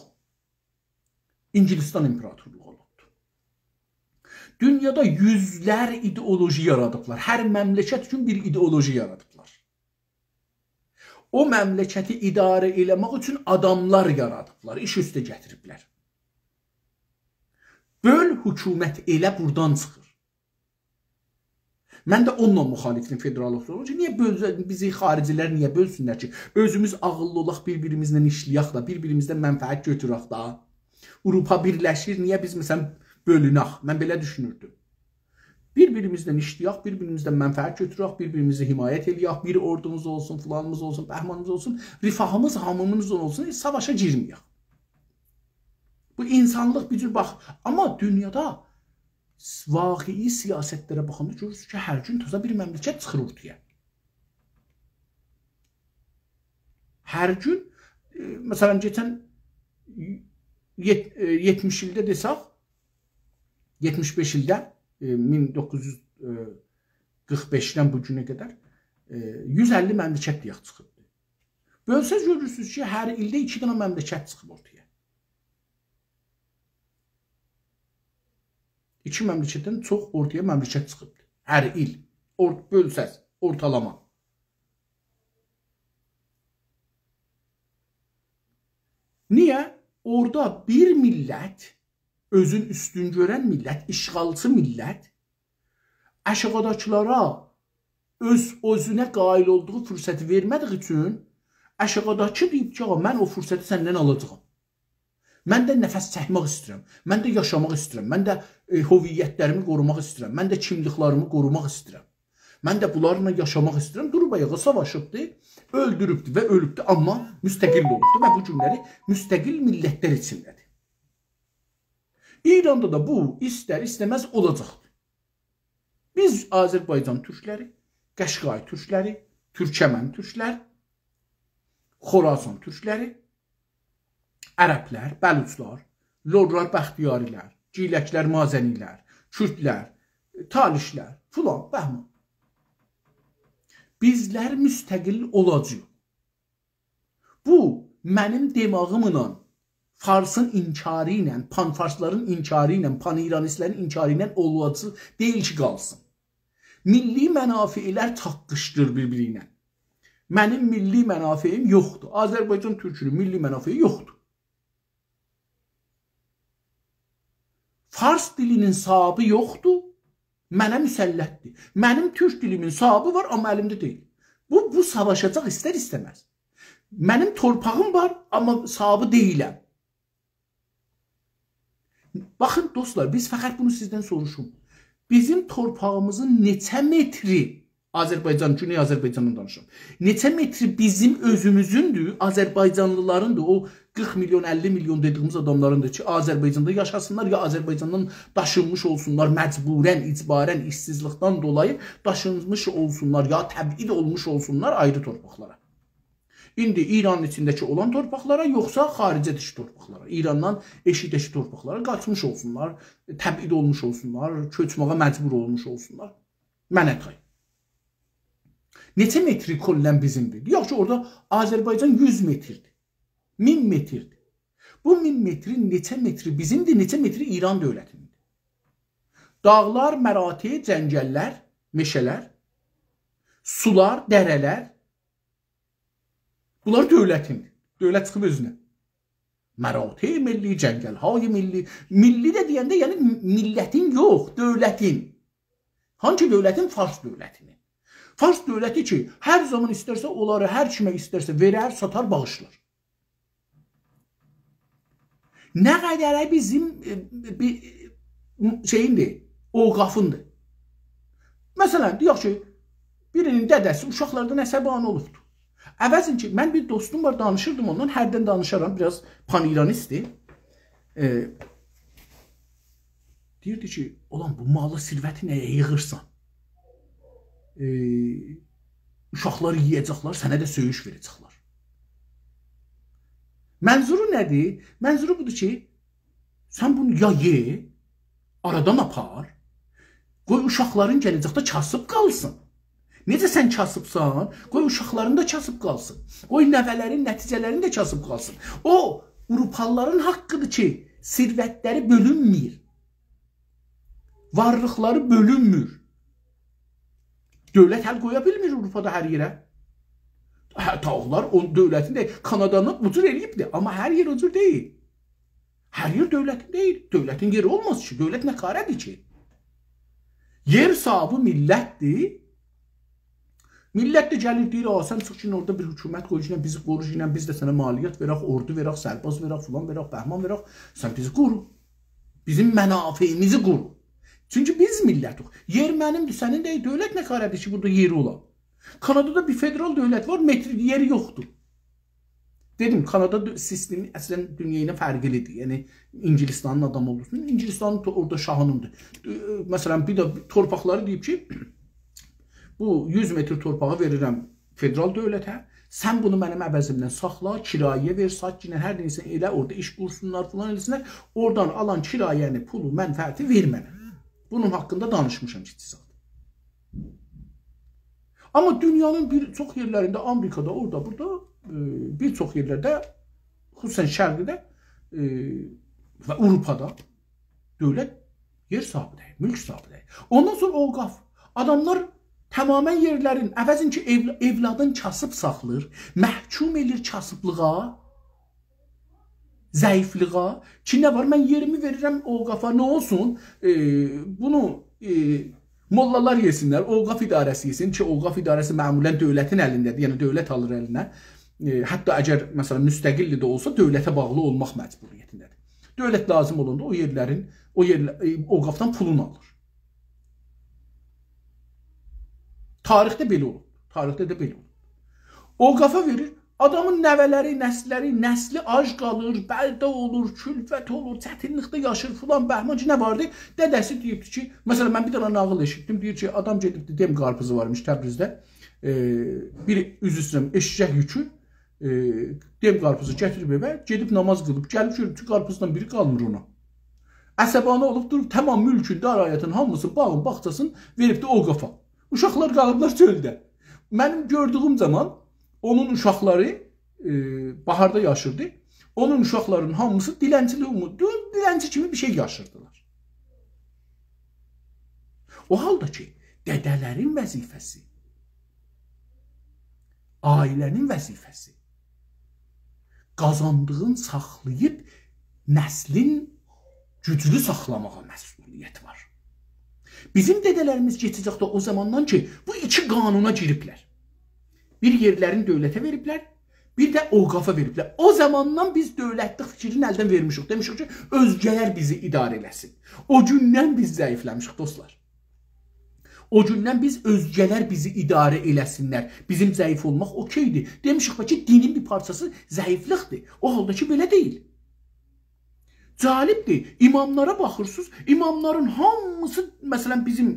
اینگیلیستان ایمپراتورلوغو اولوبدور. دونیادا یوزلر ایدئولوژی یارادیبلار. هر مملکت اوچون بیر ایدئولوژی یارادیبلار. او مملکتی اداره ائله‌مک اوچون آداملار یارادیبلار، ایش اوسته گتیریبلر. بؤل، حکومت ائله بورادان چیخیر. من ده اونونلا مخالفدیم فدرال حکومته کی، نییه بؤل-، بیزی خارجی‌لر نییه بؤلسونلر کی؟ اؤزوموز عاغیللی اولاق، بیر-بیریمیزله ایشله‌یک ده، بیر-بیریمیزدن منفعت گؤتورک ده. آوروپا بیرلشیر، نییه بیز، مثلاً، بؤلونک؟ من بئله دوشونوردوم. بیر-بیریمیزدن ایشله‌یک، بیر-بیریمیزدن منفعت گؤتورک، بیر-بیریمیزی حمایت ائله‌یک، بیر اوردوموز اولسون، فلانیمیز اولسون، بهمانیمیز اولسون، رفاهیمیز هامیمیزین اولسون، هئچ ساواشا گیرمه‌یک. بو اینسانلیق بیر جور باخ. آمما دونیادا واقعی سیاستلره باخاندا گؤرورسونوز کی، هر گون تازا بیر مملکت چیخیر اورتایا. هر گون، ائ، مثلاً، کئچن یئت-، ائ، یئتمیش ایلده دئسک، یئتمیش بئش ایلده، ائ، مین دوققوز یوز قیرخ بئشدن بو گونه قدر، ائ، یوز اللی مملکت دئیک چیخیبدی. بؤلسز گؤرورسونوز کی، هر ایلده ایکی دنه مملکت چیخیب اورتایا. ایکی مملکتدن چوخ اورتایا مملکت چیخیبدی. هر ایل. اور-، بؤلسز، اورتالاما. نییه؟ اورادا بیر میللت، اؤزون اوستون گؤرن میللت، اشغالچی میللت، آشاغیداکیلارا اؤز، اؤزونه قائل اولدوغو فرصتی وئرمه‌دیگی اوچون آشاغیداکی دئییب کی، «آغا، من او فرصتی سندن آلاجاغام. من ده نفس چکمک ایسته‌ییرم. من ده یاشاماق ایسته‌ییرم. من ده، ائ، هویتلریمی قوروماق ایسته‌ییرم. من ده کیملیکلریمی قوروماق ایسته‌ییرم. من ده بونلارلا یاشاماق ایسته‌ییرم.» دوروب آیاغا، ساواشیبدی، اؤلدوروبدو و اؤلوبدو، آمما مستقل اولوبدو و بو گونلری مستقل میللتلر ایچینده‌دیر. ایراندا دا بو ایستر-ایسته‌مز اولاجاقدیر. بیز آذربایجان تورکلری، قشقای تورکلری، تورکمن تورکلر، خراسان تورکلری، عربلر، بلوچلار، لورلار، بختیاری‌لر، گیلکلر، مازنی‌لر، کوردلر، تالیشلر، فلان، بهمان. بیزلر مستقل اولاجاغیق. بو، منیم دماغیملا فارسین انکاری ایله، پان‌فارسلارین انکاری ایله، پان‌ایرانیستلرین انکاری ایله اولاجاق دئییل کی، قالسین. میللی منافع‌لر چاققیشدیر بیر-بیری ایله. منیم میللی منافعیم یوخدور. آذربایجان تورکونون میللی منافعی یوخدور. فارس دیلینین صاحابی یوخدور، منه مسلطدیر. منیم تورک دیلیمین صاحابی وار، آمما الیمده دئییل. بو، بو ساواشاجاق ایستر-ایسته‌مز. منیم تورپاغیم وار، آمما صاحابی دئییلم. باخین، دوستلار، بیز فقط بونو سیزدن سوروشوم. بیزیم تورپاغیمیزین نئچه متری آذربایجان، گونئی آذربایجاندان دانیشیرام. نئچه متری بیزیم اؤزوموزوندور، آذربایجانلی‌لاریندیر، او قیرخ میلیون، اللی میلیون دئدیییمیز آداملاریندیر کی، آذربایجاندا یاشاسینلار، یا آذربایجاندان داشینمیش اولسونلار، مجبوراً، اجباراً، ایشسیزلیکدن دولایی داشینمیش اولسونلار، یا تبعید اولموش اولسونلار آیری تورپاقلارا. ایندی ایرانین ایچینده‌کی اولان تورپاقلارا، یوخسا خاریجه‌ده‌کی تورپاقلارا، ایراندان ائشیکده‌کی تورپاقلارا قاچمیش اولسونلار، تبعید اولموش اولسونلار، کؤچمه‌یه مجبور اولموش اولسونلار. منه تای. نئچه متری کلاً بیزیمدیر؟ دئیک کی، اورادا آذربایجان یوز متردیر. مین متردیر. بو مین مترین نئچه متری بیزیمدیر، نئچه متری ایران دؤولتیندیر؟ داغلار، مراتع، جنگل‌لر، مئشه‌لر، سولار، دره‌لر، بونلار دؤولتیندیر. دؤولت چیخیب اؤزونه. مراتع ملی، جنگل‌های ملی. میللی ده دئینده، یعنی میللتین یوخ، دؤولتین. هانسی دؤولتین؟ فارس دؤولتینین. فارس دؤولتی کی، هر زامان ایسترسه اونلاری هر کیمه ایسترسه وئرر، ساتار، باغیشلار. نه قدره بیزیم، ائ، بیر، ائ، شئییندیر، اوقافیندیر. مثلاً، دئیک کی، بیرینین دده‌سی اوشاقلاردان عصبانی اولوبدور. عوضین کی، من بیر دوستوم وار، دانیشیردیم اوننان، هردن دانیشارام، بیر آز پان‌ایرانیستدیر. ائ، دئییردی کی، «اولان، بو مالی، ثروتی نه‌یه ییغیرسان؟ ائ، اوشاقلار یئیه‌جکلر، سنه ده سؤیوش وئره‌جکلر.» منظورو نه‌دیر؟ منظورو بودور کی، سن بونو یا یئ، آرادان آپار، قوی اوشاقلارین گله‌جکده کاسیب قالسین. نئجه سن کاسیبسان، قوی اوشاقلارین دا کاسیب قالسین. قوی نوه‌لرین، نتیجه‌لرین ده کاسیب قالسین. او، آوروپالی‌لارین حاققیدیر کی، ثروتلری بؤلونمور. وارلیقلاری بؤلونمور. دؤولت ال قویا بیلمیر آوروپادا هر یئره. هه، تاغلار، او دؤولتین ده، کانادانی او جور ائله‌ییبدیر، آمما هر یئر او جور دئییل. هر یئر دؤولتین دئییل. دؤولتین یئری اولماز کی، دؤولت نه کاره‌دیر کی؟ یئر صاحابی میللتدیر. میللت ده گلیر، دئییر، «آ، سن چیخ کی، اورادا بیر حکومت قویوجونا بیزی قوروجونا، بیز ده سنه مالیات وئرک، اوردو وئرک، سرباز وئرک، فلان وئرک، بهمان وئرک، سن بیزی قورو. بیزیم منافعیمیزی قورو.» چونکی بیز میللتیک. یئر منیمدیر، سنین دئییل، دؤولت نه کاره‌دیر کی، بورادا یئری اولا؟ کانادادا بیر فدرال دؤولت وار، متر یئری یوخدور. دئدیم، کانادا دو-، سیستمی اصلاً دونیا ایله فرقلیدیر. یعنی، اینگیلیستانین آدامی اولدوغو اوچون، اینگیلیستانین تو-، اورادا شاهینیندیر. ائ، مثلاً، بیر ده تورپاقلاری دئییب کی، بو یوز متر تورپاغی وئریرم فدرال دؤولته، سن بونو منیم عوضیمدن ساخلا، کرایه‌یه وئر، سات، گینه، هر نئیسه ائله، اورادا ایش قورسونلار، فلان ائله‌سینلر. اورادان آلان کرایه‌نی، پولو، منفعتی وئر منه. بونون حاققیندا دانیشمیشام کی، اقتصاد. آمما دونیانین بیر چوخ یئرلرینده، آمریکادا، اورادا، بورادا، ائ، بیر چوخ یئرلرده، خصوصاً شرقده، ائ، و آوروپادا دؤولت یئر صاحابی دئییل، مولک صاحابی دئییل. اوندان سونرا اوقاف. آداملار تماماً یئرلرین، عوضین کی، ائو-، اولادین کاسیب ساخلیر، محکوم ائلیر کاسیبلیغا، ضعیفلیغا. کی، نه وار؟ من یئریمی وئریرم اوقافا، نه اولسون؟ ائ، بونو، ائ، موللالار یئسینلر، اوقاف اداره‌سی یئسین کی، اوقاف اداره‌سی معمولاً دؤولتین الینده‌دیر، یعنی دؤولت آلیر الینه. ائ، حتی اگر، مثلاً، مستقل ده اولسا، دؤولته باغلی اولماق مجبوریتینده‌دیر. دؤولت لازیم اولاندا او یئرلرین، او یئرله-، ائ، اوقافدان پولونو آلیر. تاریخده بئله اولوب. تاریخده ده بئله اولوب. اوقافا وئریر، آدامین نوه‌لری، نسل‌لری، نسلی آج قالیر، بلده اولور، کلفت اولور، چتینلیکده یاشیر، فلان بهمان کی، نه واردی؟ دده‌سی دئییبدی کی، مثلاً، من بیر دنه ناغیل ائشیتدیم، دئییر کی، آدام گئدیبدی، دئم قارپیزی وارمیش تبریزده، ائ، بیر، عذر ایسته‌ییرم، ائششک یوکو، ائ، دئم قارپیزی گتیریب ائوه، گئدیب ناماز قیلیب، گلیب گؤروب کی، قارپیزدان بیری قالمیر اونا. عصبانی اولوب دوروب، تمام مولکون، دارایی‌نین هامیسین، باغین، باغچاسین وئریبدی اوقافا. اوشاقلار قالیبلار چؤلده. منیم گؤردویوم زامان اونون اوشاقلاری، ائ، باهاردا یاشیردی. اونون اوشاقلارینین هامیسی دیلنچیلیک اومو-، دو-، دیلنچی کیمی بیر شئی یاشیردیلار. او حالدا کی، دده‌لرین وظیفه‌سی، عائله‌نین وظیفه‌سی، قازاندیغین ساخلاییب نسلین گوجلو ساخلاماغا مسئولیت وار. بیزیم دده‌لریمیز کئچه‌جک ده او زاماندان کی، بو ایکی قانونا گیریبلر. بیر یئرلرین دؤولته وئریبلر، بیر ده اوقافا وئریبلر. او زاماندان بیز دؤولتلیک فیکرینی الدن وئرمیشیک. دئمیشیک کی، اؤزگه‌لر بیزی اداره ائله‌سین. او گوندن بیز ضعیفله‌میشیک، دوستلار. او گوندن بیز اؤزگه‌لر بیزی اداره ائله‌سینلر. بیزیم ضعیف اولماق اوکئیدیر. دئمیشیک کی، دینین بیر پارچاسی ضعیفلیکدیر. او حالدا کی، بئله دئییل. جالبدیر. اماملارا باخیرسینیز، اماملارین هامیسی، مثلا، بیزیم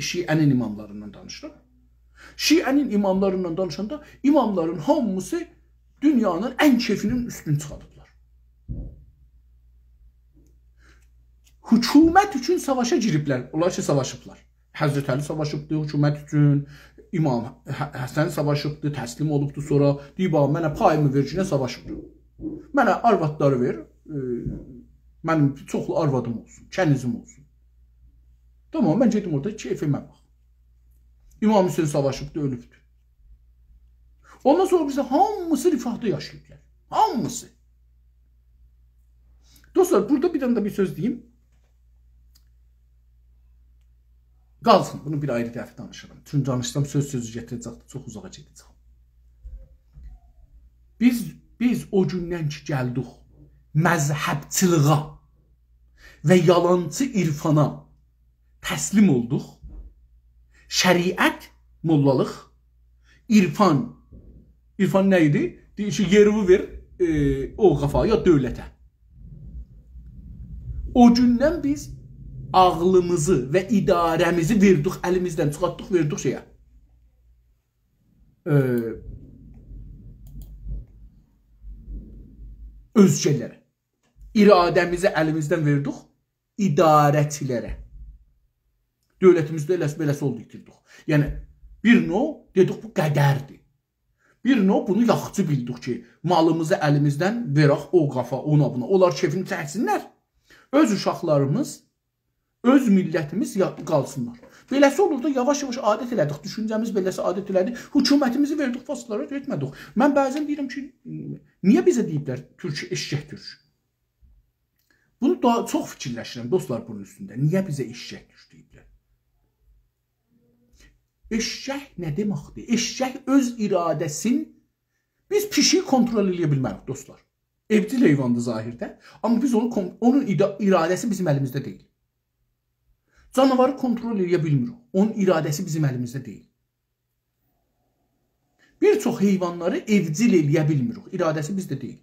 شیعه‌نین اماملاریندان دانیشیریق. شیعه‌نین اماملاریندان دانیشاندا اماملارین هامیسی دونیانین ان کئفینین اوستونو چیخاردیبلار. حکومت اوچون ساواشا گیریبلر. اونلار کی، ساواشیبلار. حضرت علی ساواشیبدی حکومت اوچون، امام ح-، حسن ساواشیبدی، تسلیم اولوبدو، سونرا دئییب: «آ، منه پاییمی وئر کی، نه ساواشیم. منه آروادلاری وئر، ائ، منیم چوخلو آروادیم اولسون، کنیزیم اولسون. تامام، من گئدیم اورادا کئیفیمه باخ.» امام حسین ساواشیبدی، اؤلوبدو. اوندان سونرا بیزده هامیسی رفاهدا یاشاییبلار. هامیسی. دوستلار، بورادا بیر دنه ده بیر سؤز دئییم. قالسین، بونو بیر آیری دفعه دانیشیرام. چونکی دانیشسام سؤز سؤزو گتیره‌جکدیر، چوخ اوزاغا گئده‌جک. بیز، بیز او گوندن کی گلدیک مذهبچیلیغا و یالانچی عرفانا تسلیم اولدوق. شریعت، موللالیق، عرفان. عرفان نه ایدی؟ دئییر کی، یئریوی وئر، ائ، اوقافا یا دؤولته. او گوندن بیز عاغلیمیزی و اداره‌میزی وئردیک، الیمیزدن چیخارتدیق، وئردیک شئیه. ائ، اؤزگه‌لره. اراده‌میزی الیمیزدن وئردیک اداره‌چیلره. دؤولتیمیزده ائله‌سی بئله‌سی اولدو، ایتیردیک. یعنی، بیر نوع دئدیک، بو قدردیر. بیر نوع بونو یاخشی بیلدیک کی، مالیمیزی الیمیزدن وئرک اوقافا، اونا بونا. اونلار کئفینی چکسینلر. اؤز اوشاقلاریمیز، اؤز میللتیمیز یا-، قالسینلار. بئله‌سی اولور دا، یاواش-یاواش عادت ائله‌دیک. دوشونجه‌میز بئله‌سی عادت ائله‌دی. حکومتیمیزی وئردیک فارسلارا، گئتمه‌دیک. من بعضا دئییرم کی، نییه بیزه دئییبلر تورک، ائششک تورک؟ بونو دا چوخ فیکیرلشیرم، دوستلار، بونون اوستونده. نییه بیزه ائششک تورک دئییبلر؟ ائششک نه دئمکدیر؟ ائششک اؤز اراده‌سین، بیز پیشیگی کنترل ائله‌یه بیلمه‌ریک، دوستلار. ائوجیل حیواندیر ظاهرده، آمما بیز اونو کون-، اونون ادا-، اراده‌سی بیزیم الیمیزده دئییل. جاناواری کنترل ائله‌یه بیلمیریک. اونون اراده‌سی بیزیم الیمیزده دئییل. بیر چوخ حیوانلاری ائوجیل ائله‌یه بیلمیریک. اراده‌سی بیزده دئییل.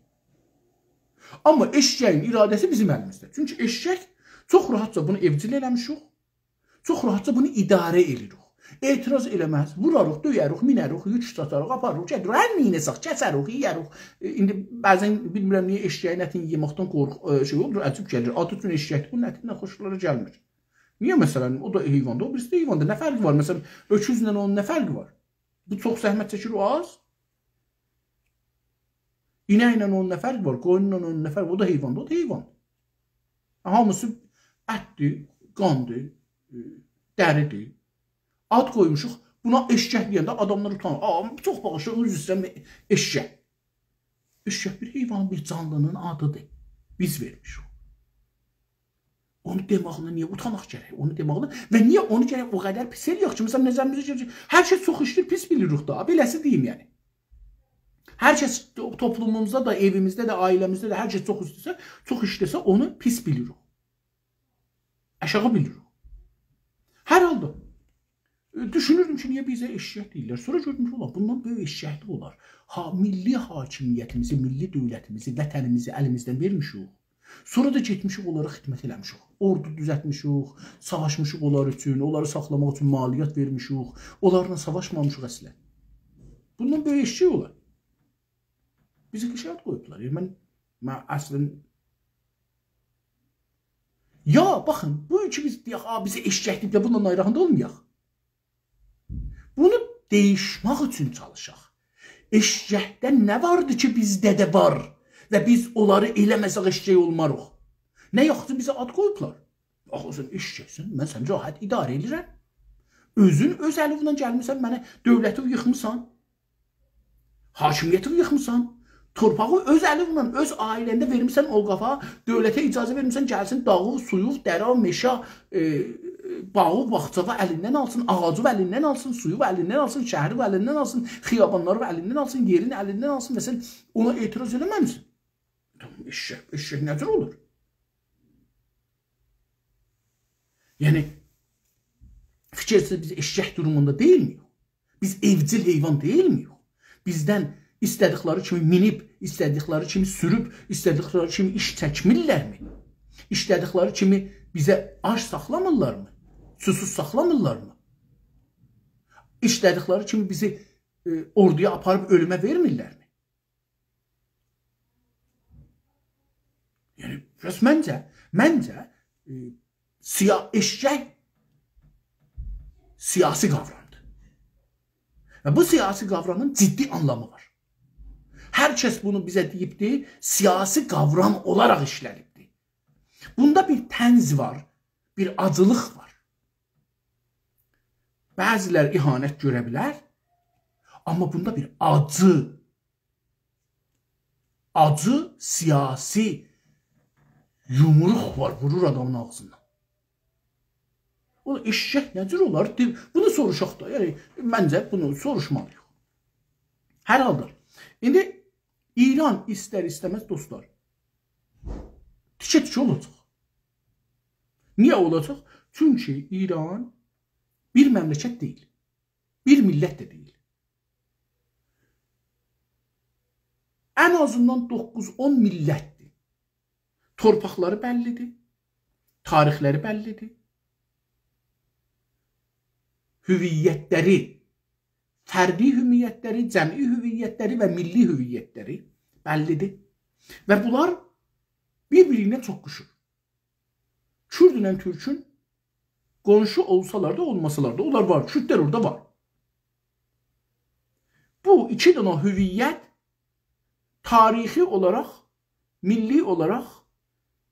آمما ائششه‌یین اراده‌سی بیزیم الیمیزده. چونکی ائششک چوخ راحتجا بونو ائوجیل ائله‌میشیک. چوخ راحتجا بونو اداره ائله‌ییریک. اعتراض ائله‌مز، ووراریق، دؤیه‌ریک، مینه‌ریک، یوک داتاریق، آپاریریق، گتیریریک، هر نه ائله‌سک، کسه‌ریک، یئیه‌ریک. ائ، ایندی بعضا بیلمیرم نییه ائششه‌یین اتینی یئمکدن قورخ-، ائ، شئی اولور، عجیب گلیر. آدی اوچون ائششکدیر، بونون اتیندن خوشلاری گلمیر. نییه، مثلا، او دا حیواندیر، او بیریسی ده حیواندیر. نه فرقی وار؟ مثلا، اؤکوزله اونون نه فرقی وار؟ بو چوخ زحمت چکیر، او آز. اینکله اونون نه فرقی وار؟ قویونلا اونون نه فرقی وار؟ او دا حیواندیر، او دا حیوان. هامیسی اتدیر، قاندیر، ائ، دریدیر. آد قویموشوق. بونا ائششک دئینده آداملار اوتانیر. «آ، چوخ باغیشلا، عذر ایسته‌ییرم، ائششک.» ائششک بیر حیوان، بیر جانلی‌نین آدیدیر. بیز وئرمیشیک. اونو دئماغینا نییه اوتاناق گرک؟ اونو دئماغینا و نییه اونو گرک او قدر پیس ائله‌یک کی، مثلا، نظریمیزه گلیر کی، هر کس چوخ ایشله‌ییر، پیس بیلیریک دا، بئله‌سی دئییم، یعنی. هر کس تو-، توپلوموموزدا دا، ائویمیزده ده، عائله‌میزده ده هر کس چوخ ایشله‌سه، چوخ ایشله‌سه، اونو پیس بیلیریک. آشاغی بیلیریک. هر حالدا، ائ، دوشونوردوم کی، نییه بیزه ائششک دئییرلر. سونرا گؤردوم کی، اولار، بوندان بؤیوک ائششکلیک اولار. ها، میللی حاکمیتیمیزی، میللی دؤولتیمیزی، وطنیمیزی الیمیزدن وئرمیشیک. سونرا دا گئتمیشیک، اونلارا خدمت ائله‌میشیک. اوردو دوزلتمیشیک، ساواشمیشیق اونلار اوچون، اونلاری ساخلاماق اوچون مالیات وئرمیشیک. اونلارلا ساواشمامیشیق اصلا. بوندان بؤیوک ائششک اولار. بیزی قیشارت قویوبلار. یعنی، من، من اصلاً، یا، باخین، بو کی بیز دئیک، «آ، بیزه ائششک دئییبلر»، بوندان آیری آهاندا اولمایاق. بونو دییشمک اوچون چالیشاق. ائششکده نه واردی کی بیزده ده وار و بیز اونلاری ائله‌مه‌سک ائششک اولماریق؟ نه یاخشی بیزه آد قویوبلار. آخی سن ائششکسن، من سنی راحت اداره ائدیرم. اؤزون اؤز الینله گلمیسن، منه دؤولتی ییخمیسان. حاکمیتی ییخمیسان، تورپاغی اؤز الینله، اؤز عائله‌نده وئرمیسن اوقافا، دؤولته اجازه وئرمیسن، گلسین داغی، سویو، دره، مئشه، ائ، باغی، باغچاوی الیندن آلسین، آغاجی الیندن آلسین، سویو الیندن آلسین، شهری الیندن آلسین، خیابانلاری الیندن آلسین، یئرین الیندن آلسین و سن اونا اعتراض ائله‌مه‌میسن. تامام، ائششک، ائششک نه جور اولور؟ یعنی، فیکیر ائتسز، بیز ائششک دوروموندا دئییلمییوخ. بیز ائوجیل حیوان دئییلمییوخ. بیزدن ایسته‌دیکلری کیمی مینیب، ایسته‌دیکلری کیمی سوروب، ایسته‌دیکلری کیمی ایش چکمیرلرمی؟ ایسته‌دیکلری کیمی بیزه آج ساخلامیرلارمی؟ سوسوز ساخلامیرلارمی؟ ایسته‌دیکلری کیمی بیزی، ائ، اوردویا آپاریب اؤلومه وئرمیرلرمی؟ یعنی، بس منجه، منجه، ائ، سیا-، ائششک سیاسی قاورامدیر. و بو سیاسی قاورامین جدی آنلامی وار. هر کس بونو بیزه دئییبدی، سیاسی قاورام اولاراق ایشله‌نیبدی. بوندا بیر طنز وار، بیر آجیلیق وار. بعضی‌لر اهانت گؤره بیلر، آمما بوندا بیر آجی، آجی سیاسی یومروق وار، وورور آدامین آغزینا. او ائششک نه جور اولار؟ دئ-، بونو سوروشاق دا، یعنی، منجه بونو سوروشمالی‌ییق. هر حالدا، ایندی ایران ایستر-ایسته‌مز، دوستلار، تیکه-تیکه اولاجاق. نییه اولاجاق؟ چونکی ایران بیر مملکت دئییل. بیر میللت ده دئییل. ان آزیندان دوققوز-اون میللتدیر. تورپاقلاری بللی‌دیر. تاریخلری بللی‌دیر. هویتلری، فردی هویتلری، جمعی هویتلری و میللی هویتلری بللی‌دیر. و بونلار بیر-بیری ایله چوخ قوشور. کوردله تورکون قونشو اولسالار دا، اولماسالار دا، اونلار وار. کوردلر اورادا وار. بو ایکی دنه هویت تاریخی اولاراق، میللی اولاراق،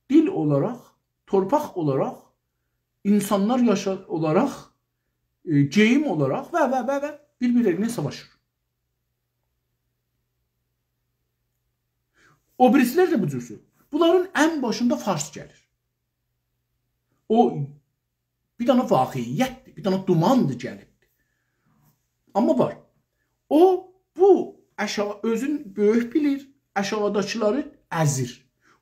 دیل اولاراق، تورپاق اولاراق، اینسانلار یاشا-، اولاراق، ائ، گئییم اولاراق و، و، و، و بیر-بیرلرینه ساواشیر. او بیریسی‌لر ده بو جور سؤز. بونلارین ان باشیندا فارس گلیر. او بیر دنه واقعیتدیر، بیر دنه دوماندیر گلیبدیر. آمما وار. او، بو آشاغی، اؤزون بؤیوک بیلیر، آشاغیداکیلاری ازیر.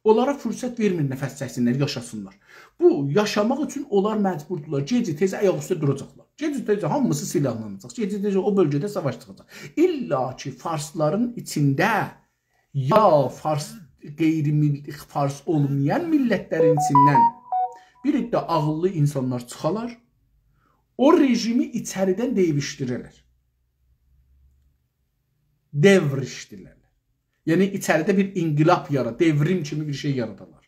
اونلارا فرصت وئرمیر نفس چکسینلر، یاشاسینلار. بو یاشاماق اوچون اونلار مجبوردولار. گئجی تئزه آیاق اوسته دوراجاقلار. گئجی تئزه هامیسی سیلاحلاناجاق. گئجی تئزه او بؤلگه‌ده ساواش چیخاجاق. الا کی، فارسلارین ایچینده یا فارس، غیر میللی، فارس اولمایان میللتلرین ایچیندن بیر عده عاغیللی اینسانلار چیخالار، او رژیمی ایچریدن دییشدیررلر. دئوریشدیررلر. یعنی، ایچریده بیر انقلاب یارا-، دئوریم کیمی بیر شئی یارادارلار.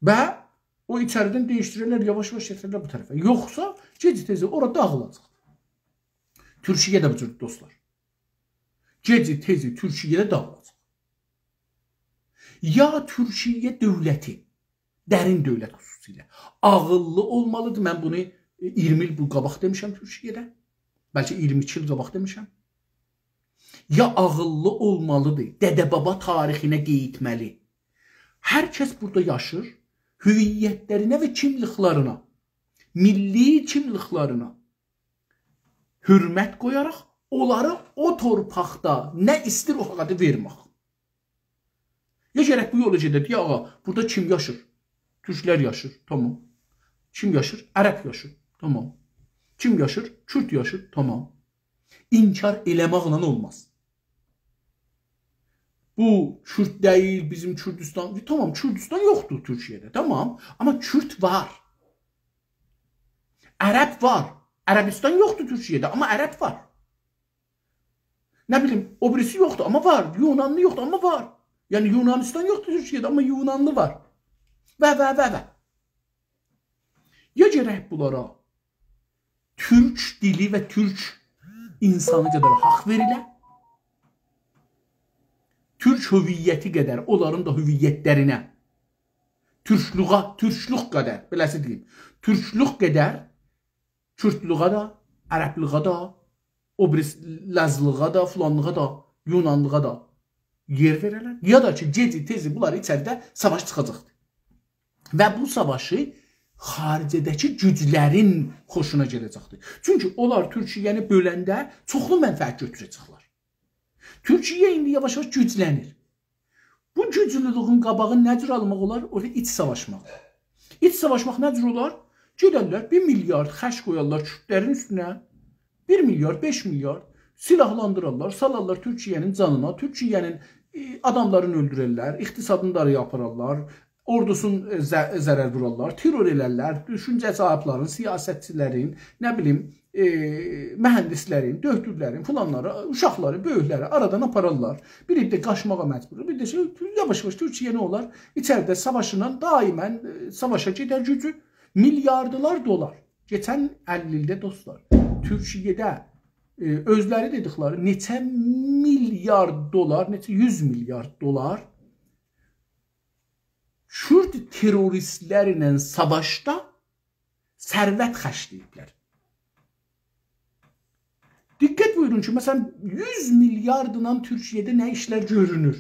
و او ایچریدن دییشدیررلر، یاواش-یاواش گتیریرلر بو طرفه. یوخسا، گئجی تئزی اورا داغیلاجاق. تورکیه ده بو جور، دوستلار. گئجی تئزی تورکیه ده داغیلاجاق. یا تورکیه دؤولتی، درین دؤولت خصوصیله، عاغیللی اولمالیدیر. من بونو، ائ، اییرمی ایل بو قاباق دئمیشم تورکیه‌ده. بلکه اییرمی ایکی ایل قاباق دئمیشم. یا عاغیللی اولمالیدیر، دده-بابا تاریخینه قئییتمه‌لی. هر کس بورادا یاشیر، هویتلرینه و کیملیکلرینه، میللی کیملیکلرینه حؤرمت قویاراق، اونلاری او تورپاقدا نه ایستیر، او حاقدا وئرمک. یا گرک بو یولا گئدک، دئیک، آغا، بورادا کیم یاشیر؟ تورکلر یاشیر، تامام. کیم یاشیر؟ عرب یاشیر، تامام. کیم یاشیر؟ کورد یاشیر، تامام. انکار ائله‌مکله اولماز. بو کورد دئییل، بیزیم کوردوستان، تامام، کوردوستان یوخدور تورکیه‌ده، تامام. آمما کورد وار. عرب وار. عربیستان یوخدور تورکیه‌ده، آمما عرب وار. نه بیلیم، او بیریسی یوخدور، آمما وار. یونانلی یوخدور، آمما وار. یعنی، یونانیستان یوخدور تورکیه‌ده، آمما یونانلی وار. و، و، و، و. یا گرک بونلارا تورک دیلی و تورک اینسانی قدر حاق وئریله، تورک هویتی قدر اونلارین دا هویت‌لرینه، تورکلوغا، تورکلوک قدر، بئله‌سی دئییم، تورکلوک قدر کوردلوغا دا، عربلیغا دا، او بیریس لازلیغا دا، فلانلیغا دا، یونانلیغا دا یئر وئره‌لر. یا دا کی، گئجی تئزی بونلار ایچریده ساواش چیخاجاقدیر. و بو ساواشی خاریجه‌ده‌کی گوجلرین خوشونا گله‌جکدیر. چونکی اونلار تورکیه‌نی بؤلنده چوخلو منفعت گؤتوره‌جکلر. تورکیه ایندی یاواش-یاواش گوجلنیر. بو گوجلولویون قاباغینی نه جور آلماق اولار؟ اورادا ایچ ساواشماق. ایچ ساواشماق نه جور اولار؟ گئدرلر، بیر میلیارد خرج قویارلار کوردلرین اوستونه. بیر میلیارد، بئش میلیارد. سیلاحلاندیرارلار، سالارلار تورکیه‌نین جانینا، تورکیه‌نین، ائ، آداملارینی اؤلدوررلر، اقتصادینی دارایا آپارارلار، اوردوسون، ائ، ض-، ضرر وورارلار، ترور ائلرلر، دوشونجه صاحیبلرین، سیاستچیلرین، نه بیلیم، ائ، مهندسلرین، دؤکتورلرین، فلانلاری، اوشاقلاری، بؤیوکلری آرادان آپارارلار. بیر عده قاچماغا مجبور، بیر ده شئی، یاواش-یاواش تورکیه نه اولار؟ ایچریده ساواشینان دائماً، ائ، ساواشا گئدر گوجو. میلیاردلار دلار. کئچن اللی ایلده، دوستلار، تورکیه‌ده، ائ، اؤزلری دئدیکلری نئچه میلیارد دلار، نئچه یوز میلیارد دلار کورد تروریستلرله ساواشدا ثروت خرجله‌ییبلر. دقت بویورون کی، مثلاً، یوز میلیاردلا تورکیه‌ده نه ایشلر گؤرونور؟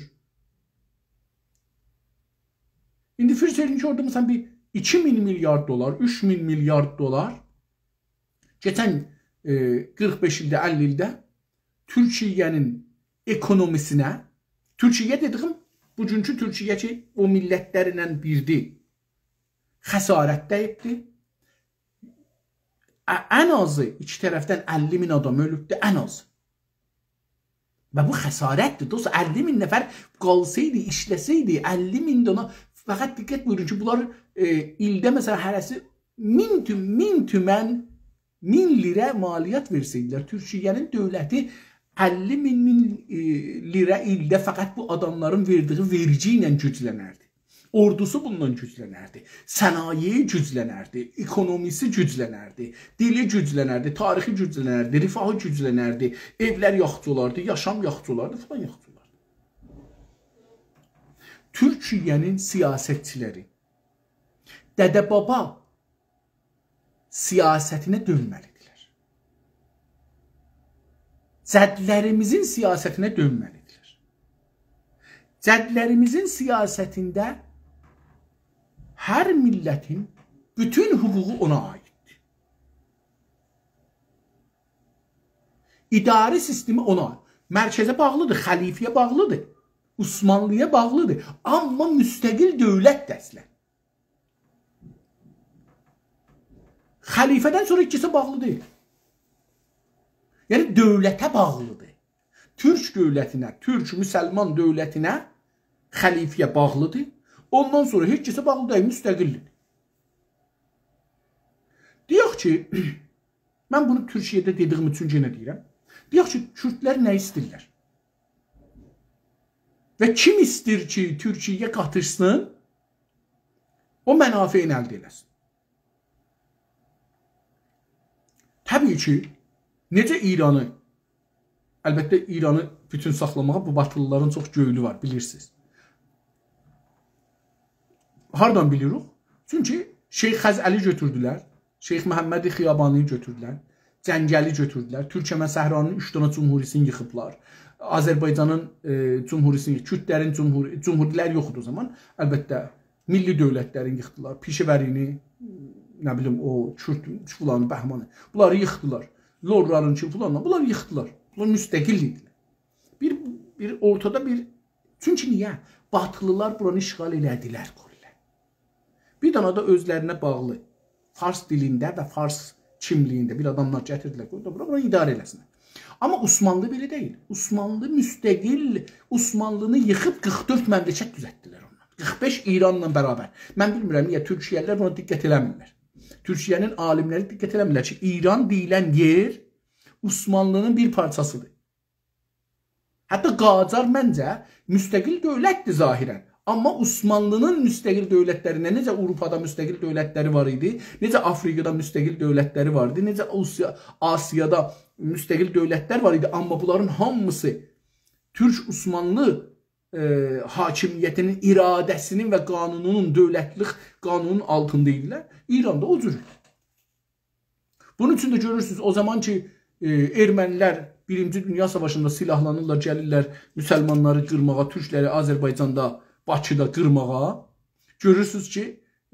ایندی فیکیر ائدین کی، اورادا، مثلاً، بیر ایکی مین میلیارد دلار، اوچ مین میلیارد دلار کئچن، ائ، قیرخ بئش ایلده، اللی ایلده تورکیه‌نین اکونومیسینه، تورکیه دئدیگیم، بوگونکو تورکیه کی، او میللتلرله بیردی، خسارت دَییبدی. ا-، ان آزی ایکی طرفدن اللی مین آدام اؤلوبدو، ان آزی. و بو خسارتدیر، دوست. اللی مین نفر قالسایدی، ایشله‌سه‌یدی، اللی مین دانا، فقط دقت بویورون کی، بونلار، ائ، ایلده، مثلاً، هره‌سی مین تو-، مین تومن، مین لیره مالیات وئرسه‌یدیلر، تورکیه‌نین دؤولتی اللی مین، مین، ائ، لیره ایلده فقط بو آداملارین وئردیگی وئرگی ایله گوجلنردی. اوردوسو بوندان گوجلنردی. صنایعی گوجلنردی. اکونومیسی گوجلنردی. دیلی گوجلنردی. تاریخی گوجلنردی. رفاهی گوجلنردی. ائولر یاخشی اولاردی. یاشام یاخشی اولاردی. فلان یاخشی اولاردی. تورکیه‌نین سیاستچیلری دده-بابا سیاستینه دؤنمه‌لیدیرلر. جدلریمیزین سیاستینه دؤنمه‌لیدیرلر. جدلریمیزین سیاستینده هر میللتین بوتون حقوقو اونا عایددیر. اداره سیستمی اونا، مرکزه باغلیدیر، خلیفه‌یه باغلیدیر، عثمانلی‌یا باغلیدیر. آمما مستقل دؤولتدیر اصلاً. خلیفه‌دن سونرا هئچ کسه باغلی دئییل. یعنی دؤولته باغلیدیر. تورک دؤولتینه، تورک مسلمان دؤولتینه، خلیفه‌یه باغلیدیر. اوندان سونرا هئچ کسه باغلی دئییل، مستقلدیر. دئیک کی، من بونو تورکیه‌ده دئدیگیم اوچون یئنه دئییرم. دئیک کی، کوردلر نه ایسته‌ییرلر؟ و کیم ایسته‌ییر کی، تورکیه قاتیشسین، او منافعینی الده ائله‌سین؟ طبیعی کی، نئجه ایرانی، البته، ایرانی بوتون ساخلاماغا بو باتیلیلارین چوخ گؤیلو وار، بیلیرسینیز. هاردان بیلیریک؟ چونکی شیخ خزعلی گؤتوردولر، شیخ محمد خیابانی‌نی گؤتوردولر، جنگلی گؤتوردولر، تورکمن صحرانین اوچ دنه جمهوری‌سینی ییخیبلار. آذربایجانین، ائ، جمهوری‌سینی، کوردلرین جمهوری، جمهوری‌لر یوخ ایدی او زامان. البته، میللی دؤولتلرین ییخدیلار. پیشه‌وری‌نی، نه بیلیم، او کورد فلانی، بهمانی. بونلاری ییخدیلار. لورلارین کی، فلان، بونلاری ییخدیلار. بونلار مستقل ایدیلر. بیر، بیر اورتادا بیر، چونکی نییه؟ باتیلیلار بورانی اشغال ائله‌دیلر کلاً. بیر دنه ده اؤزلرینه باغلی فارس دیلینده و فارس کیملیگینده بیر آداملار گتیردیلر، قویدولار بورا، بورانی اداره ائله‌سینلر. آمما عثمانلی بئله دئییل. عثمانلی مستقل، عثمانلینی ییخیب قیرخ دؤرد مملکت دوزلتدیلر اونلار. قیرخ بئش ایرانلا برابر. من بیلمیرم، نییه تورکیه‌لی‌لر بونا دقت ائله‌میرلر. تورکیه‌نین عالیملری دقت ائله‌میرلر کی، ایران دئییلن یئر عثمانلینین بیر پارچاسیدیر. حتی قاجار منجه مستقل دؤولتدیر ظاهراً. آمما عثمانلی‌نین مستقل دؤولتلریندن، نئجه آوروپادا مستقل دؤولتلری وار ایدی، نئجه آفریقادا مستقل دؤولتلری وار ایدی، نئجه آسیا-، آسیادا مستقل دؤولتلر وار ایدی، آمما بونلارین هامیسی تورک عثمانلی، ائ، حاکمیتی‌نین اراده‌سی‌نین و قانونونون، دؤولتلیک قانونونون آلتیندا ایدیلر. ایران دا او جور. بونون اوچون ده گؤرورسونوز، او زامان کی، ائ، ارمنی‌لر بیرینجی دونیا ساواشیندا سیلاحلانیرلار، گلیرلر مسلمانلاری قیرماغا، تورکلری آذربایجاندا، باکیدا قیرماغا. گؤرورسونوز کی،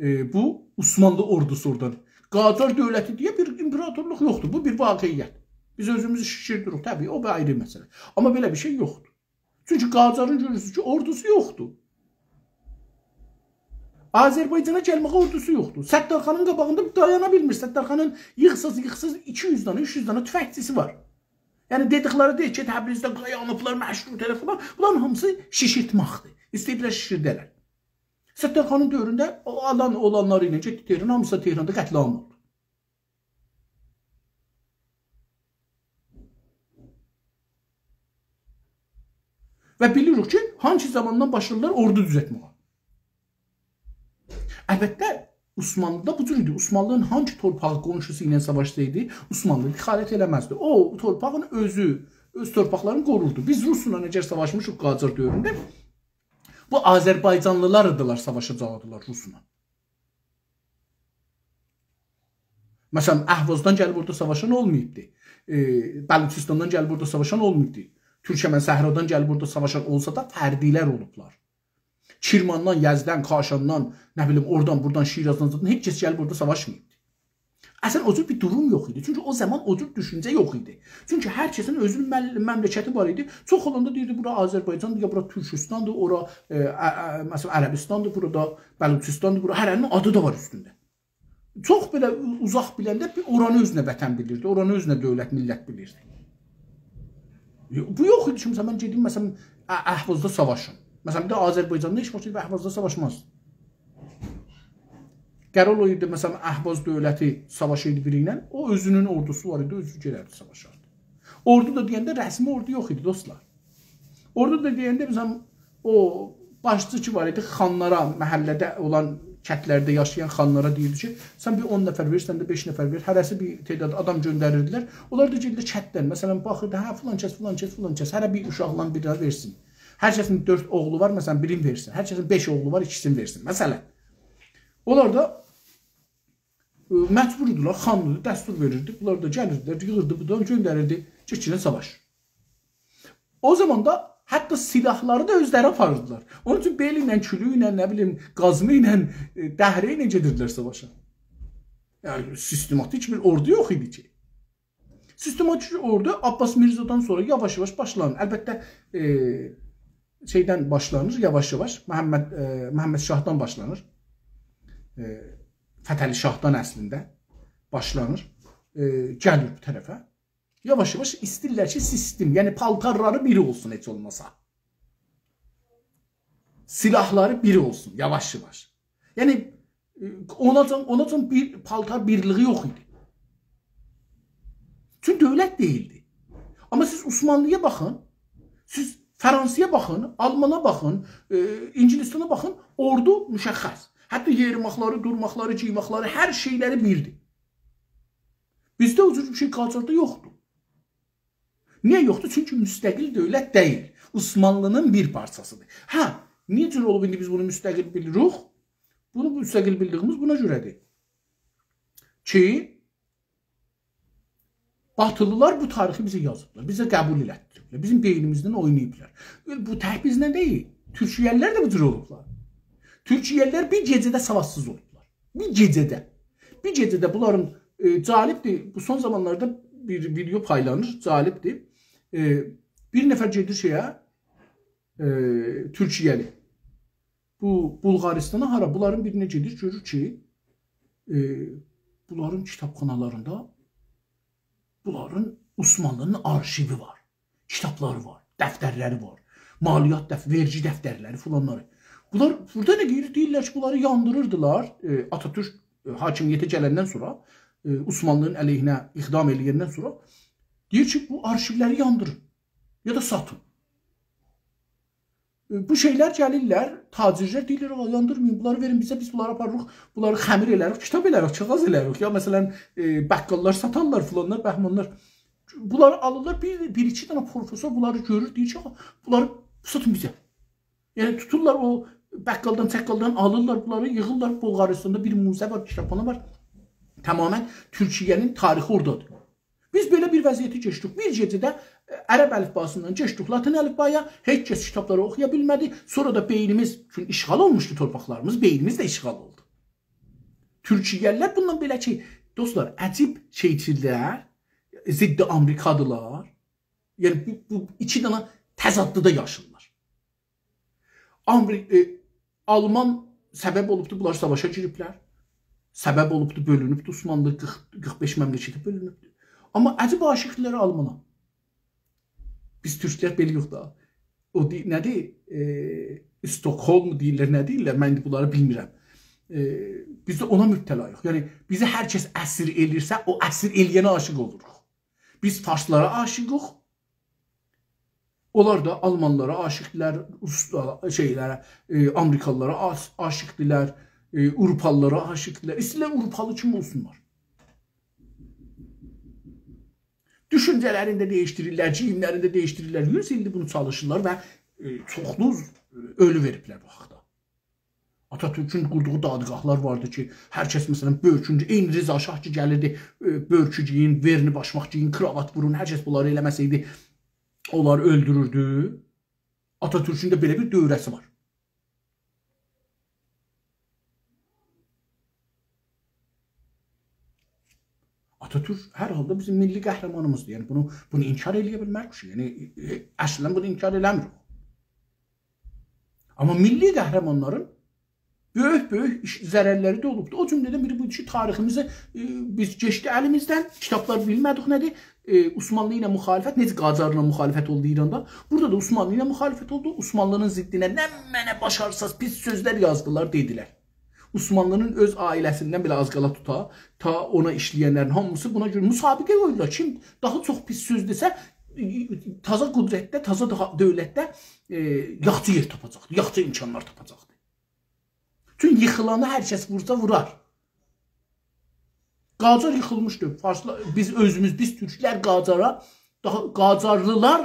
ائ، بو عثمانلی اوردوسو اورادان. قاجار دؤولتی دئیه بیر ایمپراتورلوق یوخدور. بو بیر واقعیت. بیز اؤزوموزو شیشیردیریک، طبیعی، او بیر آیری مسئله. آمما بئله بیر شئی یوخدور. چونکی قاجارین گؤرورسونوز کی، اوردوسو یوخدور. آذربایجانا گلمه‌یه اوردوسو یوخدور. ستارخانین قاباغیندا دایانا بیلمیر. ستارخانین ییغساز، ییغساز ایکی یوز دنه، اوچ یوز دنه توفنگچی‌سی وار. یعنی دئدیکلری دئییر کی، تبریزده دایانیبلار، مشروع طرف فلان. بونلارین هامیسی شیشیرتمکدیر. ایسته‌ییبلر شیشیرده‌لر. ستارخانین دؤورونده او آلان، اولانلاری ایله گئتدی تهران، هامیسی تهراندا قتل‌عام اولدو. و بیلیریک کی، هانسی زاماندان باشلاییرلار اوردو دوزلتمه‌یه. البته، عثمانلی‌دا بو جور ایدی. عثمانلی‌نین هانسی تورپاغی قونشوسو ایله ساواشسایدی، عثمانلی دخالت ائله‌مزدی. او، تورپاغین اؤزو، اؤز تورپاقلارینی قوروردو. بیز روسلا اگر ساواشمیشیق قاجار دؤورونده، بو آذربایجانلی‌لار ایدیلر، ساواشاجاقدیلار روسلا. مثلا، اهوازدان گلیب اورادا ساواشان اولماییبدی. ائ، بلوچستاندان گلیب اورادا ساواشان اولماییبدی. تورکمن صحرادان گلیب اورادا ساواشان اولسا دا فردی‌لر اولوبلار. کرماندان، یزددن، کاشاندان، نه بیلیم، اورادان، بورادان، شیرازدان، زاددان هئچ کس گلیب اورادا ساواشماییبدی. اصلا، او جور بیر دوروم یوخ ایدی. چونکی او زامان او جور دوشونجه یوخ ایدی. چونکی هر کسین اؤزونون مل-، مملکتی وار ایدی. چوخ اولاندا دئییردی، بورا آذربایجاندیر، یا بورا تورکوستاندیر، اورا، ائ، ا-، ا-، مثلا، عربستاندیر، بورادا بلوچستاندیر، بورا هره‌نین آدی دا وار اوستونده. چوخ بئله او-، اوزاق بیلنده بیر اورانی اؤزونه وطن بیلیردی، اورانی اؤزونه دؤولت، میللت بیلیردی. یو-، بو یوخ ایدی کی، مثلا، من گئدیم، مثلا، ا-، اهوازدا ساواشیم. مثلا، بیر ده آذربایجانلی هئچ واخت گئدیب اهوازدا ساواشماز. قرار او ایدی، مثلا، اهواز دؤولتی ساواشایدی بیری ایله، او اؤزونون اوردوسو وار ایدی، اؤزو گئدردی ساواشاردی. اوردو دا دئینده رسمی اوردو یوخ ایدی، دوستلار. اوردو دا دئینده، مثلا، او باشچی کی وار ایدی، خانلارا، محله‌ده اولان، کندلرده یاشایان خانلارا دئییردی کی، سن بیر اون نفر وئر، سن ده بئش نفر وئر، هره‌سی بیر تعداد آدام گؤندریردیلر. اونلار دا گئدیردی کنددن، مثلا، باخیردی، هه، فلان کس، فلان کس، فلان کس، هره بیر اوشاقدان بیرینه وئرسین. هر کسین دؤرد اوغلو وار، مثلا، بیرینی وئرسین. هر کسین بئش اوغلو وار، ایکیسینی وئرسین. مثلا، اونلار دا، ائ، مجبور ایدیلر، خانلیدی، دستور وئریردی. بونلار دا گلیردیلر، ییغیردی، بو دا گؤندریردی، گئت کی، ساواش. او زامان دا حتی سلاحلاری دا اؤزلری آپاریردیلار. اونون اوچون بئل ایله، کولوک ایله، نه بیلیم، قازما ایله، ائ، دهره ایله گئدیردیلر ساواشا. یعنی، سیستماتیک بیر اوردو یوخ ایدی کی. سیستماتیک اوردو عباس میرزادان سونرا یاواش-یاواش باشلانیر. البته، ائ، شئیدن باشلانیر، یاواش-یاواش محمد، ائ، محمد شاهدان باشلانیر. ائ، فتحعلی شاهدان اصلینده باشلانیر. ائ، گلیر بو طرفه. یاواش-یاواش ایسته‌ییرلر کی، سیستم، یعنی پالتارلاری بیر اولسون هئچ اولماسا. سلاحلاری بیر اولسون، یاواش-یاواش. یعنی، ائ، اوناجان، اوناجان بیر پالتار بیرلیگی یوخ ایدی. چونکی دؤولت دئییلدی. آمما سیز عثمانلی‌یا باخین، سیز فرانسه‌یه باخین، آلمانا باخین، ائ، اینگیلیستانا باخین، اوردو مشخص. حتی یئریماقلاری، دورماقلاری، گئیماقلاری، هر شئیلری بیردیر. بیزده او جور بیر شئی قاجاردا یوخدور. نییه یوخدور؟ چونکی مستقل دؤولت دئییل. عثمانلی‌نین بیر پارچاسیدیر. هه، نییه جور اولوب ایندی بیز بونو مستقل بیلیریک؟ بونو مستقل بیلدیگیمیز بونا گؤره‌دیر کی، باتیلیلار بو تاریخی بیزه یازیبلار، بیزه قبول ائلتدیریبلر، بیزیم بئینیمیزدن اویناییبلار. بو تک بیزله دئییل، تورکیه‌لی‌لر ده بو جور اولوبلار. تورکیه‌لی‌لر بیر گئجه‌ده ساوادسیز اولوبلار. بیر گئجه‌ده. بیر گئجه‌ده بونلارین، ائ، جالبدیر، بو سون زامانلاردا بیر ویدئو پایلانیر، جالبدیر. ائ، بیر نفر گئدیر شئیه، ائ، تورکیه‌لی. بو بولغاریستانا هارا، بونلارین بیرینه گئدیر، گؤرور کی، ائ، بونلارین کیتابخانالاریندا بونلارین عثمانلی‌نین آرشیوی وار، کیتابلاری وار، دفترلری وار، مالیات دف-، وئرگی دفترلری فلانلاری. بونلار بورادا نه دئییر؟ دئییرلر کی، بونلاری یاندیریردیلار، ائ، آتاتورک، ائ، حاکمیته گلندن سونرا، ائ، عثمانلی‌نین علیهینه اقدام ائله‌یندن سونرا دئییر کی، بو آرشیولری یاندیرین. یا دا ساتین. ائ، بو شئیلر گلیرلر، تاجرلر دئییرلر: «آغا، یاندیرمایین، بونلاری وئرین بیزه، بیز بونلاری آپاریریق، بونلاری خمیر ائلریک، کیتاب ائلریک، کاغاذ ائلریک.» یا، مثلا، ائ، بقاللار ساتارلار، فلانلار، بهمانلار. بونلاری آلیرلار، بیر، بیر-ایکی دنه پروفسور بونلاری گؤرور، دئییر کی: «آغا، بونلاری ساتین بیزه.» یعنی، توتورلار او بقالدان، چقالدان آلیرلار بونلاری، ییغیرلار بلغارستاندا بیر موزه وار، کیتابخانا وار. تماما تورکیه‌نین تاریخی اورادادیر. بیز بئله بیر وضعیتی کئچدیک. بیر گئجه‌ده، ائ، عرب الیفباسیندان کئچدیک لاتین الیفبایا، هئچ کس کیتابلاری اوخویا بیلمه‌دی. سونرا دا بئینیمیز، چونکی اشغال اولموشدو تورپاقلاریمیز، بئینیمیز ده اشغال اولدو. تورکیه‌لی‌لر بوندان بئله کی، دوستلار، عجیب شئی ائتیرلر، ضد آمریکادیلار. یعنی، بو، بو ایکی دنه تضاددا یاشاییرلار. آمری-، ائ، آلمان سبب اولوبدو، بونلار ساواشا گیریبلر. سبب اولوبدو، بؤلونوبدو عثمانلی، قیرخ، قیرخ بئش مملکته بؤلونوبدو. آمما عجیب عاشیقدیلار آلمانا. بیز تورکلر بئله یوخ دا. او دئ-، نه‌دیر؟ ائ، استکهلم دئییرلر، نه دئییرلر؟ من ایندی بونلاری بیلمیرم. ائ، بیز ده اونا مبتلاییق. یعنی، بیزی هر کس اسیر ائله‌ییرسه، او اسیر ائله‌ینه عاشیق اولوروق. بیز فارسلارا عاشیقیق. اونلار دا آلمانلارا عاشیقدیلار، روسلارا، شئیلره، ائ، آمریکالیلارا عاش-، عاشیقدیلار، ائ، آوروپالیلارا عاشیقدیلار. ایسته‌ییرلر آوروپالی کیمی اولسونلار. دوشونجه‌لرینی ده دییشدیریرلر، گئییملرینی ده دییشدیریرلر. یوز ایلدیر بونو چالیشیرلار و، ائ، چوخلو، ائ، اؤلو وئریبلر بو حاقدا. آتاتورکون قوردوغو دادگاهلار واردی کی، هر کس، مثلا، بؤرکونو، عینی رضا شاه کی، گلیردی، ائ، بؤرکو گئیین، وئرنی باشماق گئیین، کراوات وورون، هر کس بونلاری ائله‌مه‌سه‌یدی، اونلاری اؤلدوروردو. آتاتورکون ده بئله بیر دؤوره‌سی وار. آتاتورک هر حالدا بیزیم میللی قهرمانیمیزدیر. یعنی بونو، بونو انکار ائله‌یه بیلمریک کی. یعنی، ائ، اصلا بونو انکار ائله‌میریک. آمما میللی قهرمانلارین بؤیوک-بؤیوک ایش، ضررلری ده اولوبدور. او جمله‌دن بیری بودور کی، تاریخیمیزی، ائ، بیز کئچدی الیمیزدن، کیتابلار بیلمه‌دیک نه‌دیر. ائ، عثمانلی ایله مخالفت، نئجه قاجارلا مخالفت اولدو ایراندا؟ بورادا دا عثمانلی ایله مخالفت اولدو. عثمانلی‌نین ضدینه نمنه باشاریسیز، پیس سؤزلر یازدیلار، دئدیلر. عثمانلی‌نین اؤز عائله‌سیندن بئله آز قالا توتا، تا اونا ایشله‌ینلرین هامیسی بونا گؤره مسابقه قویورلار. کیم داها چوخ پیس سؤز دئسه، ائ، تازا قدرتده، تازا داها دؤولتده، ائ، یاخشی یئر تاپاجاقدیر، یاخشی امکانلار تاپاجاقدیر. چونکی ییخیلانی هر کس وورسا وورار. قاجار ییخیلمیشدی. فارسلار، بیز اؤزوموز، بیز تورکلر قاجارا، داها قاجارلیلار،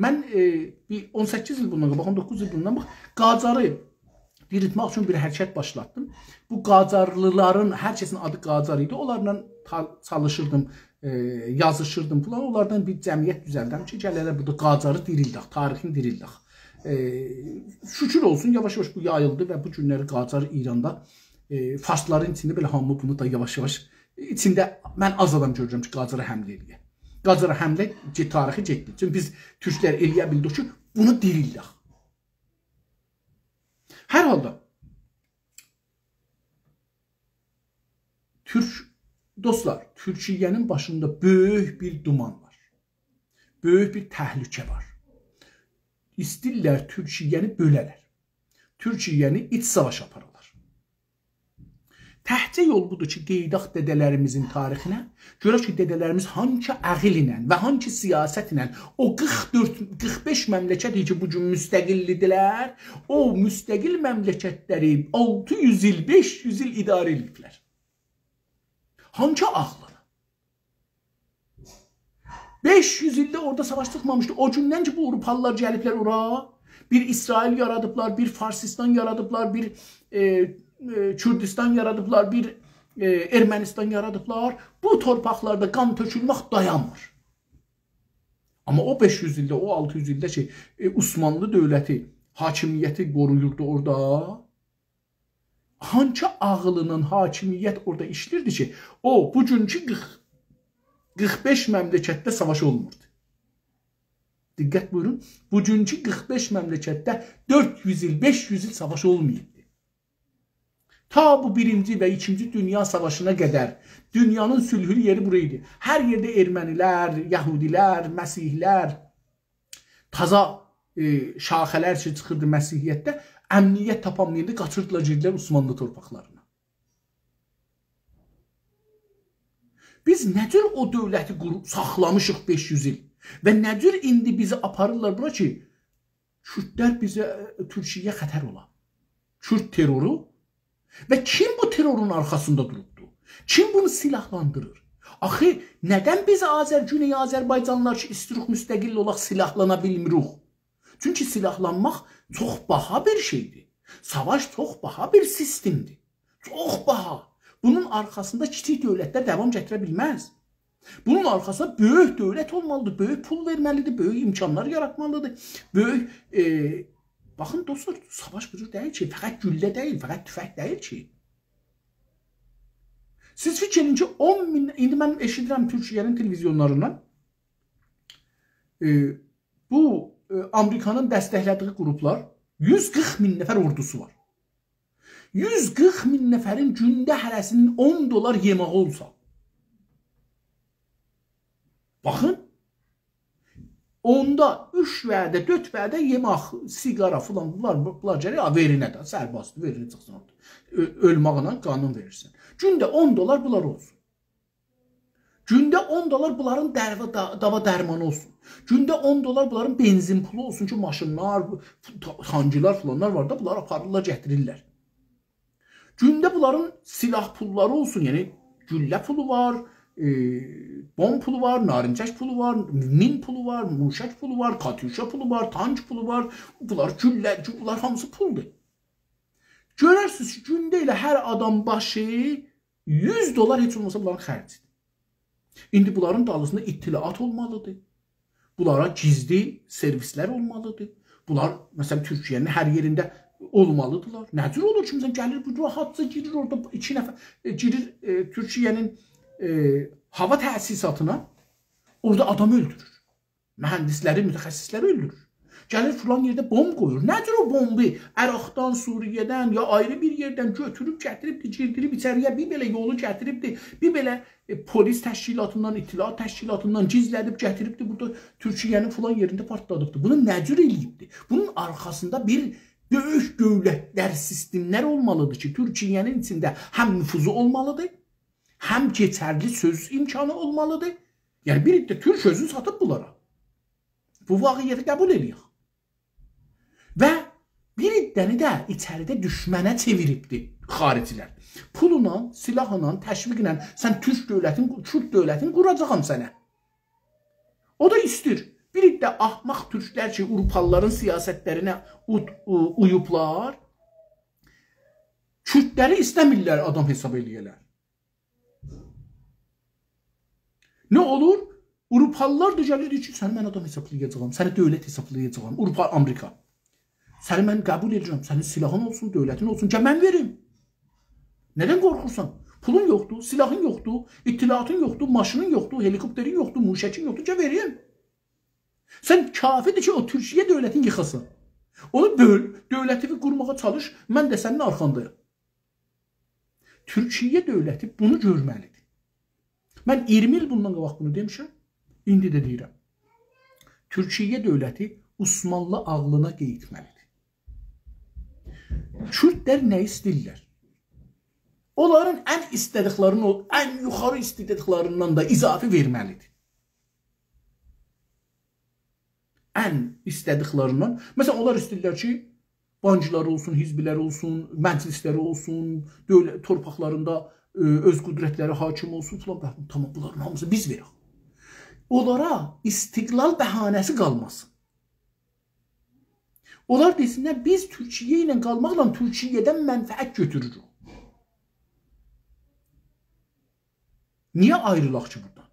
من، ائ، بیر اون سککیز ایل بوندان قاباق، اون دوققوز ایل بوندان قاباق قاجاری دیریلتمک اوچون بیر حرکت باشلاتدیم. بو قاجارلیلارین، هر کسین آدی قاجار ایدی، اونلارلا تا-، چالیشیردیم، ائ، یازیشیردیم فلان. اونلاردان بیر جمعیت دوزلدم کی، گله‌لر بورادا قاجاری دیریلدک، تاریخینی دیریلدک. ائ، شوکور اولسون، یاواش-یاواش بو یاییلدی و بو گونلری قاجار ایراندا، ائ، فارسلارین ایچینده بئله هامی بونو دا یاواش-یاواش، ایچینده من آز آدام گؤرورم کی، قاجارا حمله ائله‌یه. قاجارا حمله گئ-، تاریخی گئتدی. چونکی بیز تورکلر ائله‌یه بیلدیک کی، بونو دیریلدک. هر حالدا، تورک، دوستلار، تورکیه‌نین باشیندا بؤیوک بیر دومان وار. بؤیوک بیر تهلکه وار. ایسته‌ییرلر تورکیه‌نی بؤله‌لر. تورکیه‌نی ایچ ساواش آپارالار. تکجه یول بودور کی، قئییداق دده‌لریمیزین تاریخینه، گؤرک کی، دده‌لریمیز هانکی عاغیل ایله و هانکی سیاست ایله او قیرخ دؤرد، قیرخ بئش مملکت کی، بو گون مستقل‌دیرلر، او مستقل مملکتلری آلتی یوز ایل، بئش یوز ایل اداره ائدیبلر. هانکی عاغیلینان؟ بئش یوز ایلده اورادا ساواش چیخمامیشدی. او گوندن کی، بو آوروپالیلار گلیبلر اورا، بیر اسرائیل یارادیبلار، بیر فارسیستان یارادیبلار، بیر، ائ، ائ، کوردوستان یارادیبلار، بیر، ائ، ارمنیستان یارادیبلار. بو تورپاقلاردا قان تؤکولمک دایانمیر. آمما او بئش یوز ایلده، او آلتی یوز ایلده کی، ائ، عثمانلی دؤولتی حاکمیتی قورویوردو اورادا، هانکی عاغیلینان حاکمیت اورادا ایشله‌ییردی کی، او، بوگونکو قیرخ، قیرخ بئش مملکتده ساواش اولموردو. دقت بویورون، بوگونکو قیرخ بئش مملکتده دؤرد یوز ایل، بئش یوز ایل ساواش اولماییبدی. تا بو بیرینجی و ایکینجی دونیا ساواشینا قدر دونیانین صلحلو یئری بورا ایدی. هر یئرده ارمنیلر، یهودیلر، مسیحیلر، تازا، ائ، شاخه‌لر کی چیخیردی مسیحیتده، امنیت تاپانمایاندا قاچیردیلار، گئدیردیلر عثمانلی تورپاقلارینا. بیز نه جور او دؤولتی قور-، ساخلامیشیق بئش یوز ایل و نه جور ایندی بیزی آپاریرلار بورا کی، کوردلر بیزه، ائ، تورکیه‌یه خطر اولا. کورد ترورو و کیم بو ترورون آرخاسیندا دوروبدو؟ کیم بونو سیلاحلاندیریر؟ آخی ندن بیز آذر-، گونئی آذربایجانلیلار کی، ایستیروق مستقل اولاق، سیلاحلانا بیلمیروق؟ چونکی سیلاحلانماق چوخ باها بیر شئیدیر. ساواش چوخ باها بیر سیستمدیر. چوخ باها. بونون آرخاسیندا کیچیک دؤولتلر داوام گتیره بیلمز. بونون آرخاسیندا بؤیوک دؤولت اولمالیدیر، بؤیوک پول وئرمه‌لیدیر، بؤیوک امکانلار یاراتمالیدیر، بؤیوک، ائ، باخین دوستلار، ساواش بو جور دئییل کی، فقط گولله دئییل، فقط توفنگ دئییل کی. سیز فیکیر ائدین کی، اون مین، ایندی من ائشیدیرم تورکیه‌نین تلویزیونلاریندان، ائ، بو، ائ، آمریکانین دستکله‌دیگی قروپلار یوز قیرخ مین نفر اوردوسو وار. یوز قیرخ مین نفرین گونده هره‌سینین اون دلار یئماغی اولسا. باخین، اوندا اوچ وعده، دؤرد وعده یئمک، سیگارا فلان، بونلار، بونلار گرک، ها، وئرینه ده، سربازدیر، وئرینه چیخسین اورادا. اؤ-، اؤلماغینان قانون وئریرسن. گونده اون دلار بونلار اولسون. گونده اون دلار بونلارین دروا-، دا-، داوا درمانی اولسون. گونده اون دلار بونلارین بنزین پولو اولسون کی، ماشینلار، بو، تا-، تانکلار فلانلار وار دا، بونلاری آپاریرلار، گتیریرلر. گونده بونلارین سیلاح پوللاری اولسون، یعنی گولله پولو وار، ائ، بمب پولو وار، نارنجک پولو وار، مین پولو وار، موشک پولو وار، کاتیوشا پولو وار، تانک پولو وار، بونلار گولله، بونلار هامیسی پولدور. گؤررسینیز کی، گونده ائله هر آدام باشی یوز دلار هئچ اولماسا بونلارین خرجیدیر. ایندی بونلارین دالیسیندا اطلاعات اولمالیدیر. بونلارا گیزلی سرویسلر اولمالیدیر. بونلار، مثلا، تورکیه‌نین هر یئرینده اولمالیدیرلار. نه جور اولور کی، مثلا، گلیر بو راحتجا گیریر اورادا ایکی نفر، ائ، گیریر، ائ، تورکیه‌نین، ائ، هاوا تأسیساتینا، اورادا آدام اؤلدورور. مهندسلری، متخصصلری اؤلدورور. گلیر فلان یئرده بمب قویور. نه جور او بمبی عراقدان، سوریه‌دن یا آیری بیر یئردن گؤتوروب، گتیریبدی، گیردیریب ایچری‌یه، بیر بئله یولو گتیریبدی، بیر بئله، ائ، پلیس تشکیلاتیندان، اطلاعات تشکیلاتیندان گیزله‌دیب، گتیریبدی، بورادا تورکیه‌نین فلان یئرینده پارتلادیبدی. بونو نه جور ائله‌ییبدی؟ بونون آرخاسیندا بیر بؤیوک دؤولتلر، سیستملر اولمالیدیر کی، تورکیه‌نین ایچینده هم نفوذو اولمالیدیر، هم کئچرلی سؤز امکانی اولمالیدیر. یعنی، بیر عده تورک اؤزونو ساتیب بونلارا. بو واقعیتی قبول ائله‌یک. و بیر عده‌نی ده ایچریده دوشمنه چئویریبدی خارجی‌لر. پولونان، سیلاحینان، تشویقله سن تورک دؤولتین، کورد دؤولتین قوراجاغام سنه. او دا ایستیر. بیر عده احمق تورکلر کی، آوروپالیلارین سیاستلرینه اود-، او-، اویوبلار، کوردلری ایسته‌میرلر آدام حساب ائله‌یه‌لر. نه اولور؟ آوروپالیلار دا گلیر، دئییر کی، سنی من آدام حسابلایاجاغام، سنی دؤولت حسابلایاجاغام، آوروپا، آمریکا. سنی من قبول ائدیرم، سنین سیلاحین اولسون، دؤولتین اولسون، گل من وئریم. ندن قورخورسان؟ پولون یوخدور، سیلاحین یوخدور، اطلاعاتین یوخدور، ماشینین یوخدور، هلیکوپترین یوخدور، موشکین یوخدور، گل وئریم. سن کافیدیر کی، او تورکیه دؤولتینی ییخاسان. اونو بؤل، دؤولتی بیر قورماغا چالیش، من ده سنین آرخاندایام. تورکیه دؤولتی بونو گؤرمه‌لیدیر. من اییرمی ایل بوندان قاباق بونو دئمیشم، ایندی ده دئییرم. تورکیه دؤولتی عثمانلی عاغلینا قئییتمه‌لیدیر. کوردلر نه ایسته‌ییرلر؟ اونلارین ان ایسته‌دیکلرینی، او ان یوخاری ایسته‌دیکلریندن ده اضافی وئرمه‌لیدیر. ان ایسته‌دیکلریندن. مثلا، اونلار ایسته‌ییرلر کی، بانکلاری اولسون، حزبلری اولسون، مجلسلری اولسون، دؤولت تورپاقلاریندا، ائ، اؤز قدرتلری حاکم اولسون فلان. باخین، تامام، بونلارین هامیسینی بیز وئرک. اونلارا استقلال بهانه‌سی قالماسین. اونلار دئسینلر، بیز تورکیه ایله قالماقلا تورکیه‌دن منفعت گؤتوروروک. نییه آیریلاق کی بورادان؟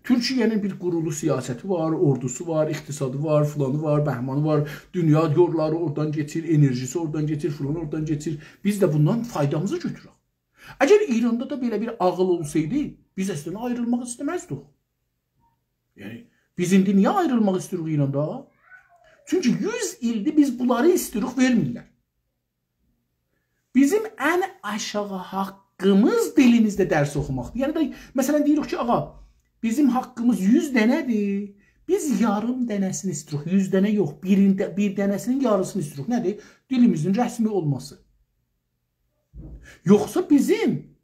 تورکیه‌نین بیر قورولو سیاستی وار، اوردوسو وار، اقتصادی وار، فلانی وار، بهمانی وار، دونیا یوللاری اورادان کئچیر، انرژیسی اورادان کئچیر، فلان اورادان کئچیر. بیز ده بوندان فایدامیزی گؤتورک. اگر ایراندا دا بئله بیر عاغیل اولسایدی، بیز اصلینده آیریلماق ایسته‌مزدیک. یعنی، بیز ایندی نییه آیریلماق ایسته‌ییریک ایراندا؟ چونکی یوز ایلدیر بیز بونلاری ایسته‌ییریک، وئرمیرلر. بیزیم ان آشاغی حاققیمیز دیلیمیزده درس اوخوماقدیر. یعنی ده، مثلا، دئییریک کی، آغا، بیزیم حاققیمیز یوز دنه‌دیر، بیز یاریم دنه‌سینی ایسته‌ییریک، یوز دنه یوخ، بیرینده، بیر دنه‌سینین یاریسینی ایسته‌ییریک. نه‌دیر؟ دیلیمیزین رسمی اولماسی. یوخسا بیزیم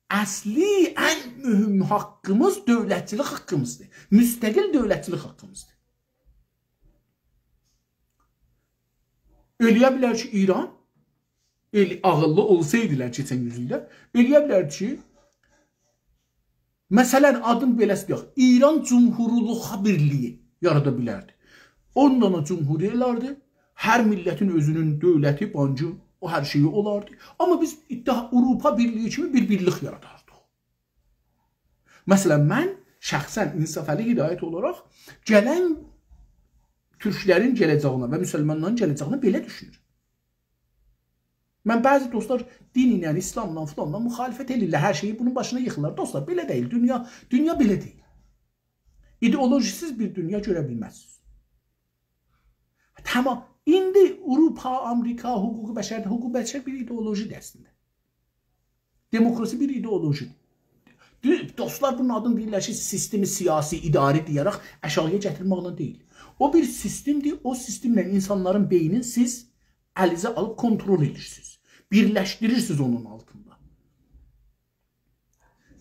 اصلی، ان مهم حاققیمیز دؤولتچیلیک حاققیمیزدیر. مستقل دؤولتچیلیک حاققیمیزدیر. ائلیه بیلر کی، ایران، ائل-، عاغیللی اولسایدیلار کئچن یوز ایلده، ائلیه بیلر کی، مثلا، آدین بئله‌سی دئیک، ایران جمهورلوغو بیرلیگی یارادا بیلردی. اون دانا جمهوری اولاردی. هر میللتین اؤزونون دؤولتی، بانکی، او هر شئیی اولاردی. آمما بیز اتحا-، آوروپا بیرلیگی کیمی بیر بیرلیک یاراداردیق. مثلا، من شخصا انصافعلی هدایت اولاراق گلن تورکلرین گله‌جه‌یینه و مسلمانلارین گله‌جه‌یینه بئله دوشونورم. من، بعضی دوستلار دین ایله، ایسلاملا، فلانلا مخالفت ائدیرلر، هر شئیی بونون باشینا ییخیرلار. دوستلار، بئله دئییل. دونیا، دونیا بئله دئییل. ایدئولوژی‌سیز بیر دونیا گؤره بیلمزسینیز. تمام. ایندی آوروپا، آمریکا، حقوق بشر، حقوق بشر بیر ایدئولوژی‌دیر اصلینده. دموکراسی بیر ایدئولوژی‌دیر. دو-، دوستلار بونون آدینی دئییرلر کی، سیستم سیاسی، اداری دئیه‌رک آشاغییا گتیرمکله دئییل. او بیر سیستم‌دیر، او سیستمله اینسانلارین بئینین سیز الینیزه آلیب کنترل ائدیرسینیز. بیرلشدیریرسینیز اونون آلتیندا.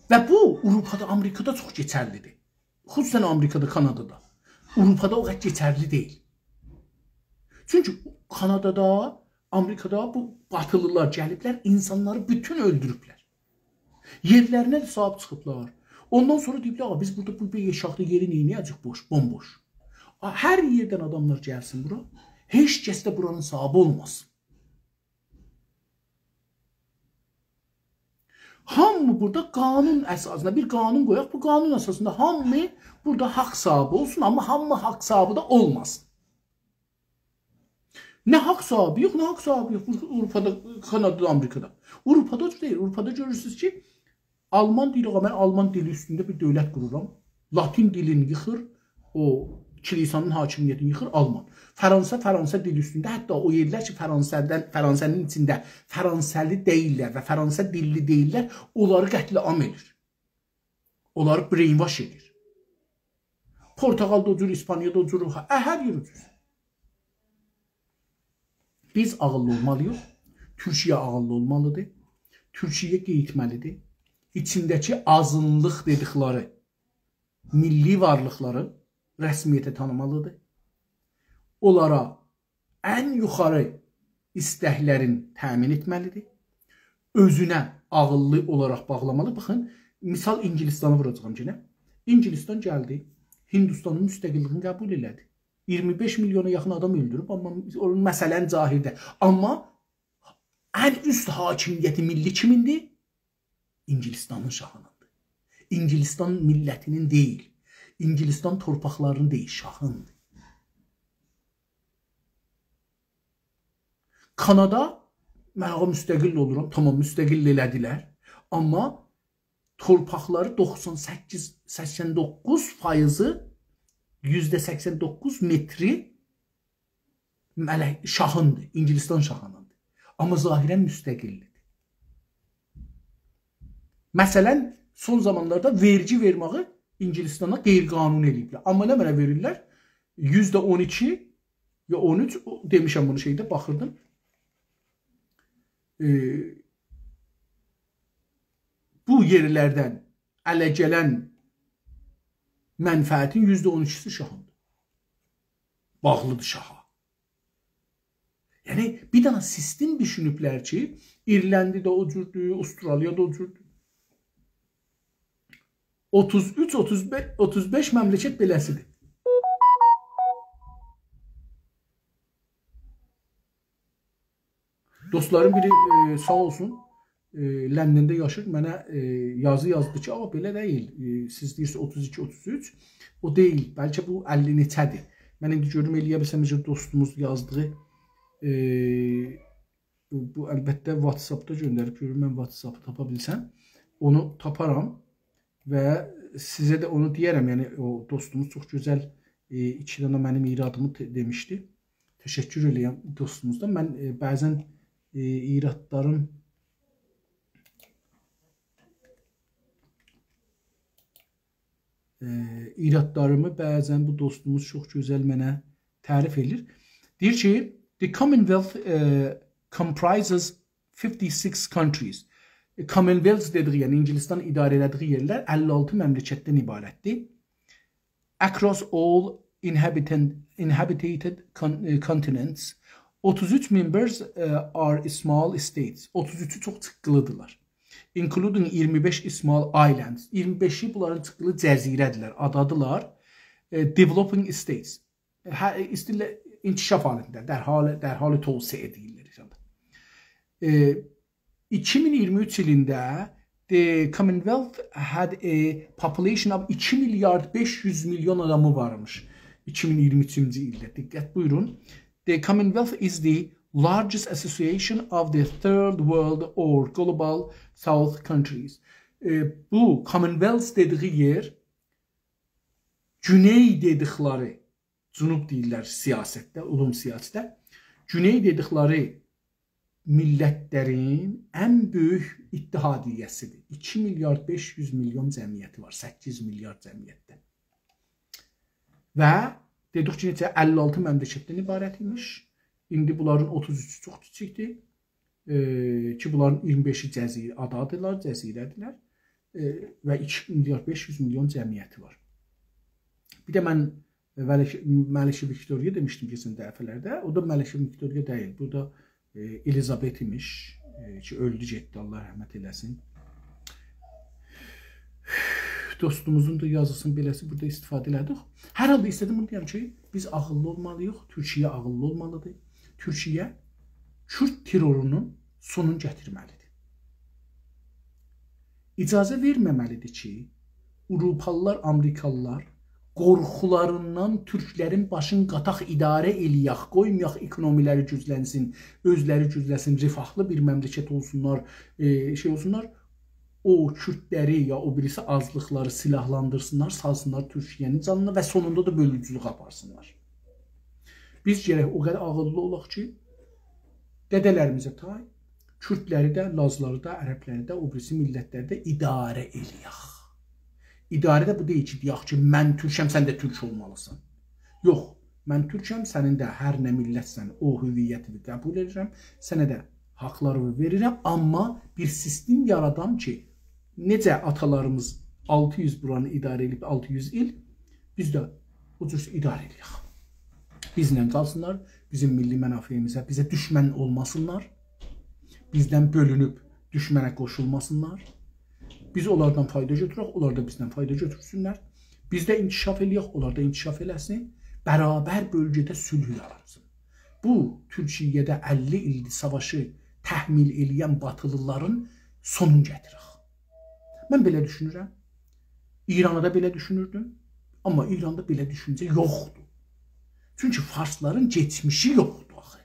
و بو، آوروپادا، آمریکادا چوخ کئچرلی‌دیر. خصوصا آمریکادا، کانادادا. آوروپادا او قدر کئچرلی دئییل. چونکی کانادادا، آمریکادا بو باتیلیلار گلیبلر، اینسانلاری بوتون اؤلدوروبلر. یئرلرینه ده صاحیب چیخیبلار. اوندان سونرا دئییبلر: «آغا، بیز بورادا بو بئش آلتی یئری نئینیه‌جک بوش، بومبوش؟» آ، هر یئردن آداملار گلسین بورا، هئچ کس ده بورانین صاحیبی اولماسین. هامی بورادا قانون اساسیندا بیر قانون قویاق. بو قانون اساسیندا هامی بورادا حاق صاحیبی اولسون، آمما هامی حاق صاحیبی ده اولماسین. نه حاق صاحیبی یوخ، نه حاق صاحیبی یوخ. بو آوروپادا، کانادادا، آمریکادا. آوروپادا او جور دئییل. آوروپادا گؤرورسونوز کی، آلمان دئییر: «آغا، من آلمان دیلی اوستونده بیر دؤولت قورورام.» لاتین دیلینی ییخیر، او کلیسانین حاکمیتینی ییخیر آلمان. فرانسا، فرانسا دیلی اوستونده، حتی او یئرلر کی، فرانسادان، فرانسانین ایچینده فرانسه‌لی دئییللر و فرانسا دیللی دئییللر، اونلاری قتل‌عام ائدیر. اونلاری brainwash ائدیر. پورتوگالدا او جور، ایسپانیادا او جور، هه، هر یئر او جور. بیز عاغیللی اولمالی‌ییق. تورکیه عاغیللی اولمالی‌دیر. تورکیه قئییتمه‌لی‌دیر. ایچینده‌کی آزینلیق دئدیکلری میللی وارلیقلاری رسمیته تانیمالی‌دیر. اونلارا ان یوخاری ایستکلرین تأمین ائتمه‌لی‌دیر. اؤزونه عاغیللی اولاراق باغلامالی. باخین، مثال اینگیلیستانی ووراجاغام یئنه. اینگیلیستان گلدی، هندوستانین مستقل‌لیگینی قبول ائله‌دی. اییرمی بئش میلیونا یاخین آدام اؤلدوروب، آمما اونون مثلا ظاهرده. آمما ان اوست حاکمیتی میللی کیمیندیر؟ اینگیلیستانین شاهینیندیر. اینگیلیستان میللتینین دئییل. اینگیلیستان تورپاقلارینین دئییل، شاهیندیر. کانادا، من آغا مستقل اولورام، تامام، مستقل ائله‌دیلر. آمما تورپاقلاری دوخسان سککیز، سکسن دوققوز فایضی، یوزده سکسن دوققوز متری ملک، شاهیندیر، اینگیلیستان شاهیندیر. آمما ظاهرا مستقل‌دیر. مثلا، سون زامانلاردا وئرگی وئرمه‌یی اینگیلیستانا غیرقانونی ائله‌ییبلر. آمما نمنه وئریرلر؟ یوزده اون ایکی یا اون اوچ، او، دئمیشم بونو شئیده، باخیردیم. ائ، بو یئرلردن اله گلن منفعتین یوزده اون ایکیسی شاهیندیر. باغلی‌دیر شاها. یعنی، بیر دنه سیستم دوشونوبلر کی، ایرلندی ده او جوردور، استرالیا دا او جوردور. اوتوز اوچ، اوتوز بئش، اوتوز بئش مملکت بئله‌سی‌دیر. دوستلارین بیری، ائ، ساغ اولسون، ائ، لندنده یاشیر، منه، ائ، یازی یازدی کی، «آغا، بئله دئییل. ائ، سیز دئییرسینیز اوتوز ایکی، اوتوز اوچ، او دئییل. بلکه بو اللی نئچه‌دیر.» من ایندی گؤروم، ائلیه بیلسم، نئجه دوستوموز یازدیغی، ائ، بو، بو البته WhatsApp-دا گؤندریب، گؤروم من WhatsApp-ی تاپا بیلسم، اونو تاپارام و سیزه ده اونو دئیه‌رم. یعنی، او دوستوموز چوخ گؤزل، ائ، ایکی دنه منیم ایرادیمی ت-، دئمیشدی. تشکر ائله‌ییرم دوستوموزدان. من، ائ، بعضا، ائ، ایرادلاریم، ائ، ایرادلاریمی بعضا بو دوستوموز چوخ گؤزل منه تعریف ائله‌ییر. دئییر کی، «The Commonwealth, ائ, comprises fifty-six countries.» ائ، Commonwealth دئدیگی، یعنی اینگیلیستان اداره ائله‌دیگی یئرلر اللی آلتی مملکتدن عبارتدیر. «Across all inhabitant, inhabited con-, ائ, continents, Otuz üç members, e, are small states. Otuz üçü چوخ چیققیلی‌دیرلار. Including اییرمی بئش small islands. اییرمی بئشی بونلارین چیققیلی جزیره‌دیرلر، آدادیرلار. E, developing states. E, هه، ایسته‌ییرلر، انکشاف حالیندا، در حال، در حال توسعه دئییرلر ایراندا. E, ایکی مین اییرمی اوچ ایلینده the Commonwealth had a population of ایکی میلیارد بئش یوز میلیون آدامی وارمیش. ایکی مین اییرمی اوچونجو ایلده، دقت بویورون. The Commonwealth is the largest association of the third world or global south countries. E, بو Commonwealth دئدیگی یئر گونئی دئدیکلری، جنوب دئییرلر سیاستده، علوم سیاسی‌ده، گونئی دئدیکلری میللتلرین ان بؤیوک اتحادیه‌سی‌دیر. ایکی میلیارد بئش یوز میلیون جمعیتی وار، سککیز میلیارد جمعیتده. و دئدیک کی، نئچه، اللی آلتی مملکتدن عبارت ایمیش. ایندی بونلارین اوتوز اوچو چوخ کیچیکدیر. ائ، کی، بونلارین اییرمی بئشی جزیره، آدادیرلار، جزیره‌دیرلر. ائ، و ایکی میلیارد بئش یوز میلیون جمعیتی وار. بیر ده من ملکه، ملکه ویکتوریا دئمیشدیم کئچن دفعه‌لرده. او دا ملکه ویکتوریا دئییل. بو دا، ائ، الیزابت ایمیش. ائ، کی، اؤلدو گئتدی، الله رحمت ائله‌سین. دوستوموزون دا یازیسینی بئله‌سی بورادا استفاده ائله‌دیک. هر حالدا ایسته‌دیم بونو دئیم کی، بیز عاغیللی اولمالی‌ییق، تورکیه عاغیللی اولمالی‌دیر. تورکیه کورد ترورونون سونونو گتیرمه‌لی‌دیر. اجازه وئرمه‌مه‌لی‌دیر کی، آوروپالیلار، آمریکالیلار قورخولاریندان تورکلرین باشین قاتاق، اداره ائله‌یک، قویمایاق اکونومی‌لری گوجلنسین، اؤزلری گوجلنسین، رفاهلی بیر مملکت اولسونلار، ائ، شئی اولسونلار، او کوردلری یا او بیریسی آزلیقلاری سیلاحلاندیرسینلار، سالسینلار تورکیه‌نین جانینا و سونوندا دا بؤلوجولوک آپارسینلار. بیز گرک او قدر عاغیللی اولاق کی، دده‌لریمیزه تای، کوردلری ده، لازلاری دا، عربلری ده، او بیریسی میللتلری ده اداره ائله‌یک. اداره ده بو دئییل کی، دئیک کی، من تورکم، سن ده تورک اولمالیسان. یوخ، من تورکم، سنین ده هر نه میللتسن، او هویتینی قبول ائدیرم، سنه ده حاقلاری وئریرم، آمما بیر سیستم یارادام کی، نئجه آتالاریمیز آلتی یوز بورانی اداره ائدیب، آلتی یوز ایل، بیز ده او جور اداره ائله‌یک. بیزله قالسینلار، بیزیم میللی منافعیمیزه، بیزه دوشمن اولماسینلار، بیزدن بؤلونوب دوشمنه قوشولماسینلار. بیز اونلاردان فایدا گؤتورک، اونلار دا بیزدن فایدا گؤتورسونلر. بیز ده انکشاف ائله‌یک، اونلار دا انکشاف ائله‌سین. برابر بؤلگه‌ده صلح یارانسین. بو، تورکیه‌ده اللی ایلدیر ساواشی تحمیل ائله‌ین باتیلیلارین سونونو گتیرک. من بئله دوشونورم. ایراندا دا بئله دوشونوردوم. آمما ایراندا بئله دوشونجه یوخدور. چونکی فارسلارین کئچمیشی یوخدور آخی.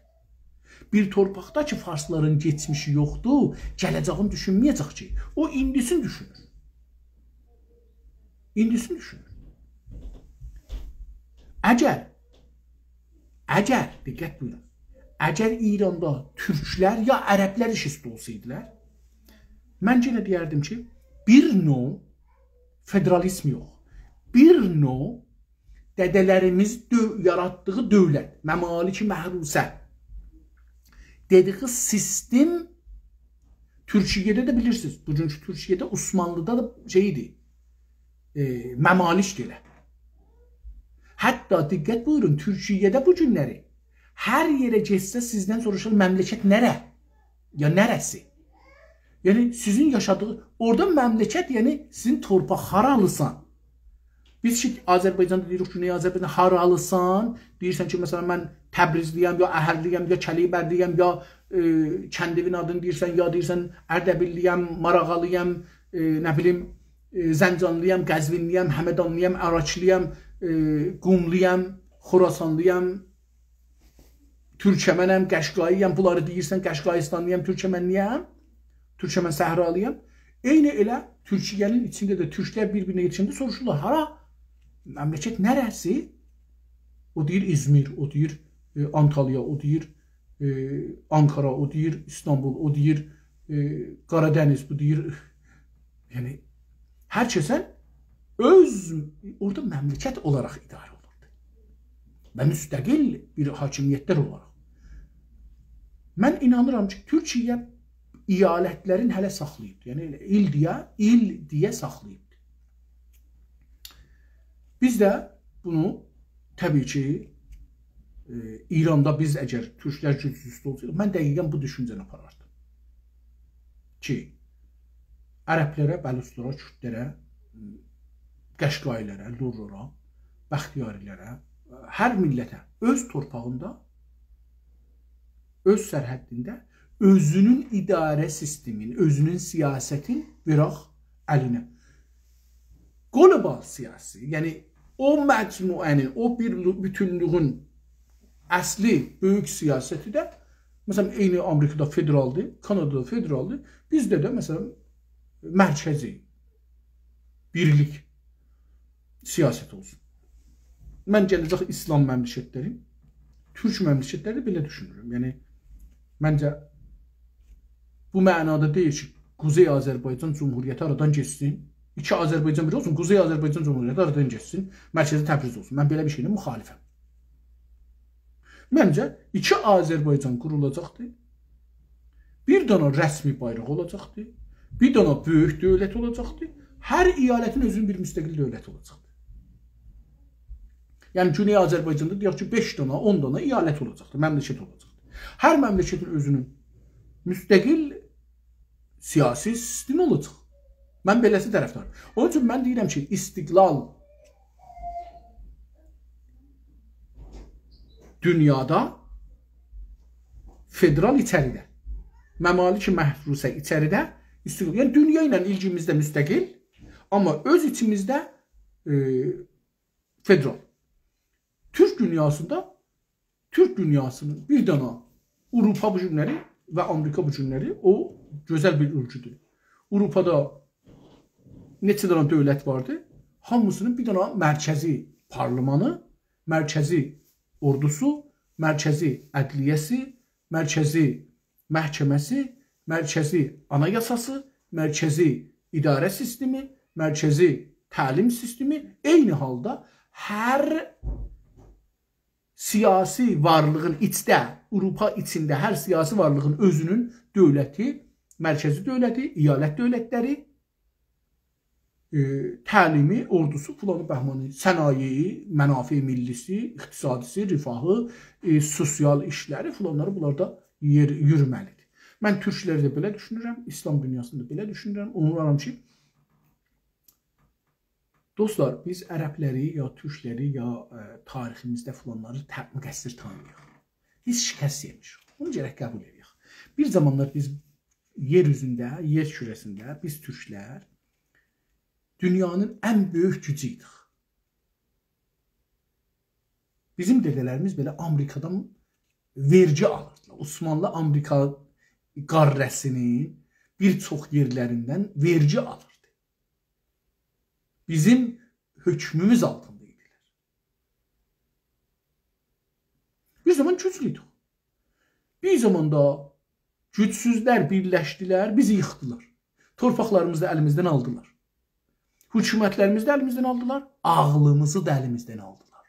بیر تورپاقدا کی، فارسلارین کئچمیشی یوخدور، گله‌جه‌یین دوشونمه‌یه‌جک کی. او ایندیسینی دوشونور. ایندیسینی دوشونور. اگر، اگر، دقت بویورون، اگر ایراندا تورکلر یا عربلر ایش اوسته اولسایدیلار، من یئنه دئیردیم کی، بیر نوع فدرالیزم یوخ، بیر نوع دده‌لریمیز دؤو-، یاراتدیغی دؤولت، ممالک محروسه دئدیگی سیستم تورکیه‌ده ده بیلیرسینیز. بوگونکو تورکیه‌ده، عثمانلی‌دا دا شئی ایدی، ائ، ممالکدی ائله. حتی دقت بویورون، تورکیه‌ده بو گونلری هر یئره گئتسه سیزدن سوروشور، مملکت نره؟ یا نره‌سی؟ یعنی سیزین یاشادیغی، اورادا مملکت، یعنی سیزین تورپاق، هارالیسان. بیز کی، آذربایجاندا دئییریک، گونئی آذربایجان، هارالیسان، دئییرسن کی، مثلا، من تبریزلی‌یم، یا اهرلی‌یم، یا کلیبرلی‌یم، یا، ائ، کندیوین آدینی دئییرسن، یا دئییرسن اردبیللی‌یم، ماراغالی‌یام، ائ، نه بیلیم، ائ، زنجانلی‌یام، قزوینلی‌یم، همدانلی‌یام، آراکلی‌یام، ائ، قوملویام، خراسانلی‌یام، تورکمنم، قشقایی‌یم، بونلاری دئییرسن، قشقایستانلی‌یام، تورکمنلی‌یم، تورکمن صحرالی‌یام. عینی ائله تورکیه‌نین ایچینده ده تورکلر بیر-بیرینه یئتیشنده سوروشورلار، هارا؟ مملکت نره‌سی؟ او دئییر ایزمیر، او دئییر، ائ، آنتالیا، او دئییر، ائ، آنکارا، او دئییر ایستانبول، او دئییر، ائ، قارادنیز، بو دئییر، یعنی، هر کسین اؤز، اورادا مملکت اولاراق اداره اولوردو. و مستقل بیر حاکمیتلر اولاراق. من اینانیرام کی، تورکیه ایالتلرین هله ساخلاییبدی. یعنی، ائله ایل دئیه، ایل دئیه ساخلاییبدی. بیز ده بونو، طبیعی کی، ائ، ایراندا بیز اگر تورکلر گوجسوز اولسایدیق، من دقیقاً بو دوشونجه‌نی آپاراردیم. کی، عربلره، بلوچلارا، کوردلره، قشقایی‌لره، لورلارا، بختیاری‌لره، هر میللته اؤز تورپاغیندا، اؤز سرحدینده اؤزونون اداره سیستمین، اؤزونون سیاستین وئرک الینه. گلوبال سیاسی، یعنی او مجموعه‌نین، او بیر بوتونلویون اصلی بؤیوک سیاستی ده، مثلاً، عینی آمریکادا فدرالدیر، کانادادا فدرالدیر، بیزده ده، مثلاً، مرکزی بیرلیک سیاست اولسون. من گله‌جک ایسلام مملکتلری، تورک مملکتلری بئله دوشونورم. یعنی، منجه، بو معنادا دئییل کی، قوزئی آذربایجان جمهوریتی آرادان گئتسین، ایکی آذربایجان بیر اولسون، قوزئی آذربایجان جمهوریتی آرادان گئتسین، مرکزی تبریز اولسون. من بئله بیر شئیله مخالفم. منجه، ایکی آذربایجان قورولاجاقدیر. بیر دانا رسمی بایراق اولاجاقدیر. بیر دانا بؤیوک دؤولت اولاجاقدیر. هر ایالتین اؤزونون بیر مستقل دؤولتی اولاجاقدیر. یعنی، گونئی آذربایجاندا دئیک کی، بئش دانا، اون دانا ایالت اولاجاقدیر، مملکت اولاجاقدیر. هر مملکتین اؤزونون مستقل سیاسی سیستمی اولاجاق. من بئله‌سی طرفدارام. اونون اوچون من دئییرم کی، استقلال دونیادا، فدرال ایچریده، ممالک محروسه ایچریده استقلال. یعنی، دونیا ایله ایلگیمیزده مستقل، آمما اؤز ایچیمیزده، ائ، فدرال. تورک دونیاسیندا، تورک دونیاسینین بیر دانا آوروپا بو گونلری و آمریکا بو گونلری او گؤزل بیر اولگودور. آوروپادا نئچه دانا دؤولت واردی، هامیسینین بیر دانا مرکزی پارلمانی، مرکزی اوردوسو، مرکزی عدلیه‌سی، مرکزی محکمه‌سی، مرکزی آنایاساسی، مرکزی اداره سیستمی، مرکزی تعلیم سیستمی، عینی حالدا هر سیاسی وارلیغین ایچده، آوروپا ایچینده هر سیاسی وارلیغین اؤزونون دؤولتی، مرکزی دؤولتی، ایالت دؤولتلری، ائ، تعلیمی، اوردوسو، فلانی بهمانی، صنایعی، منافع ملی‌سی، اقتصادی‌سی، رفاهی، ائ، سوسیال ایشلری، فلانلاری بونلاردا یئر-، یورومه‌لیدیر. من تورکلری ده بئله دوشونورم، ایسلام دونیاسینی دا بئله دوشونورم. اومورام کی، دوستلار، بیز عربلری، یا تورکلری، یا، ائ، تاریخیمیزده فلانلاری ته-، مقصر تانیمایاق. بیز شکست یئمیشیک. بونو گرک قبول ائدک. بیر زامانلار بیز یئر اوزونده، یئر کوره‌سینده بیز تورکلر دونیانین ان بؤیوک گوجو ایدیک. بیزیم دده‌لریمیز بئله آمریکادان وئرگی آلیردیلار. عثمانلی آمریکا قاره‌سینین بیر چوخ یئرلریندن وئرگی آلیردی. بیزیم حؤکموموز آلتیندا ایدیلر. بیر زامان گوجلو ایدیک. بیر زامان دا گوجسوزلر بیرلشدیلر، بیزی ییخدیلار. تورپاقلاریمیزی دا الیمیزدن آلدیلار. حکومتلریمیزی ده الیمیزدن آلدیلار، عاغلیمیزی دا الیمیزدن آلدیلار.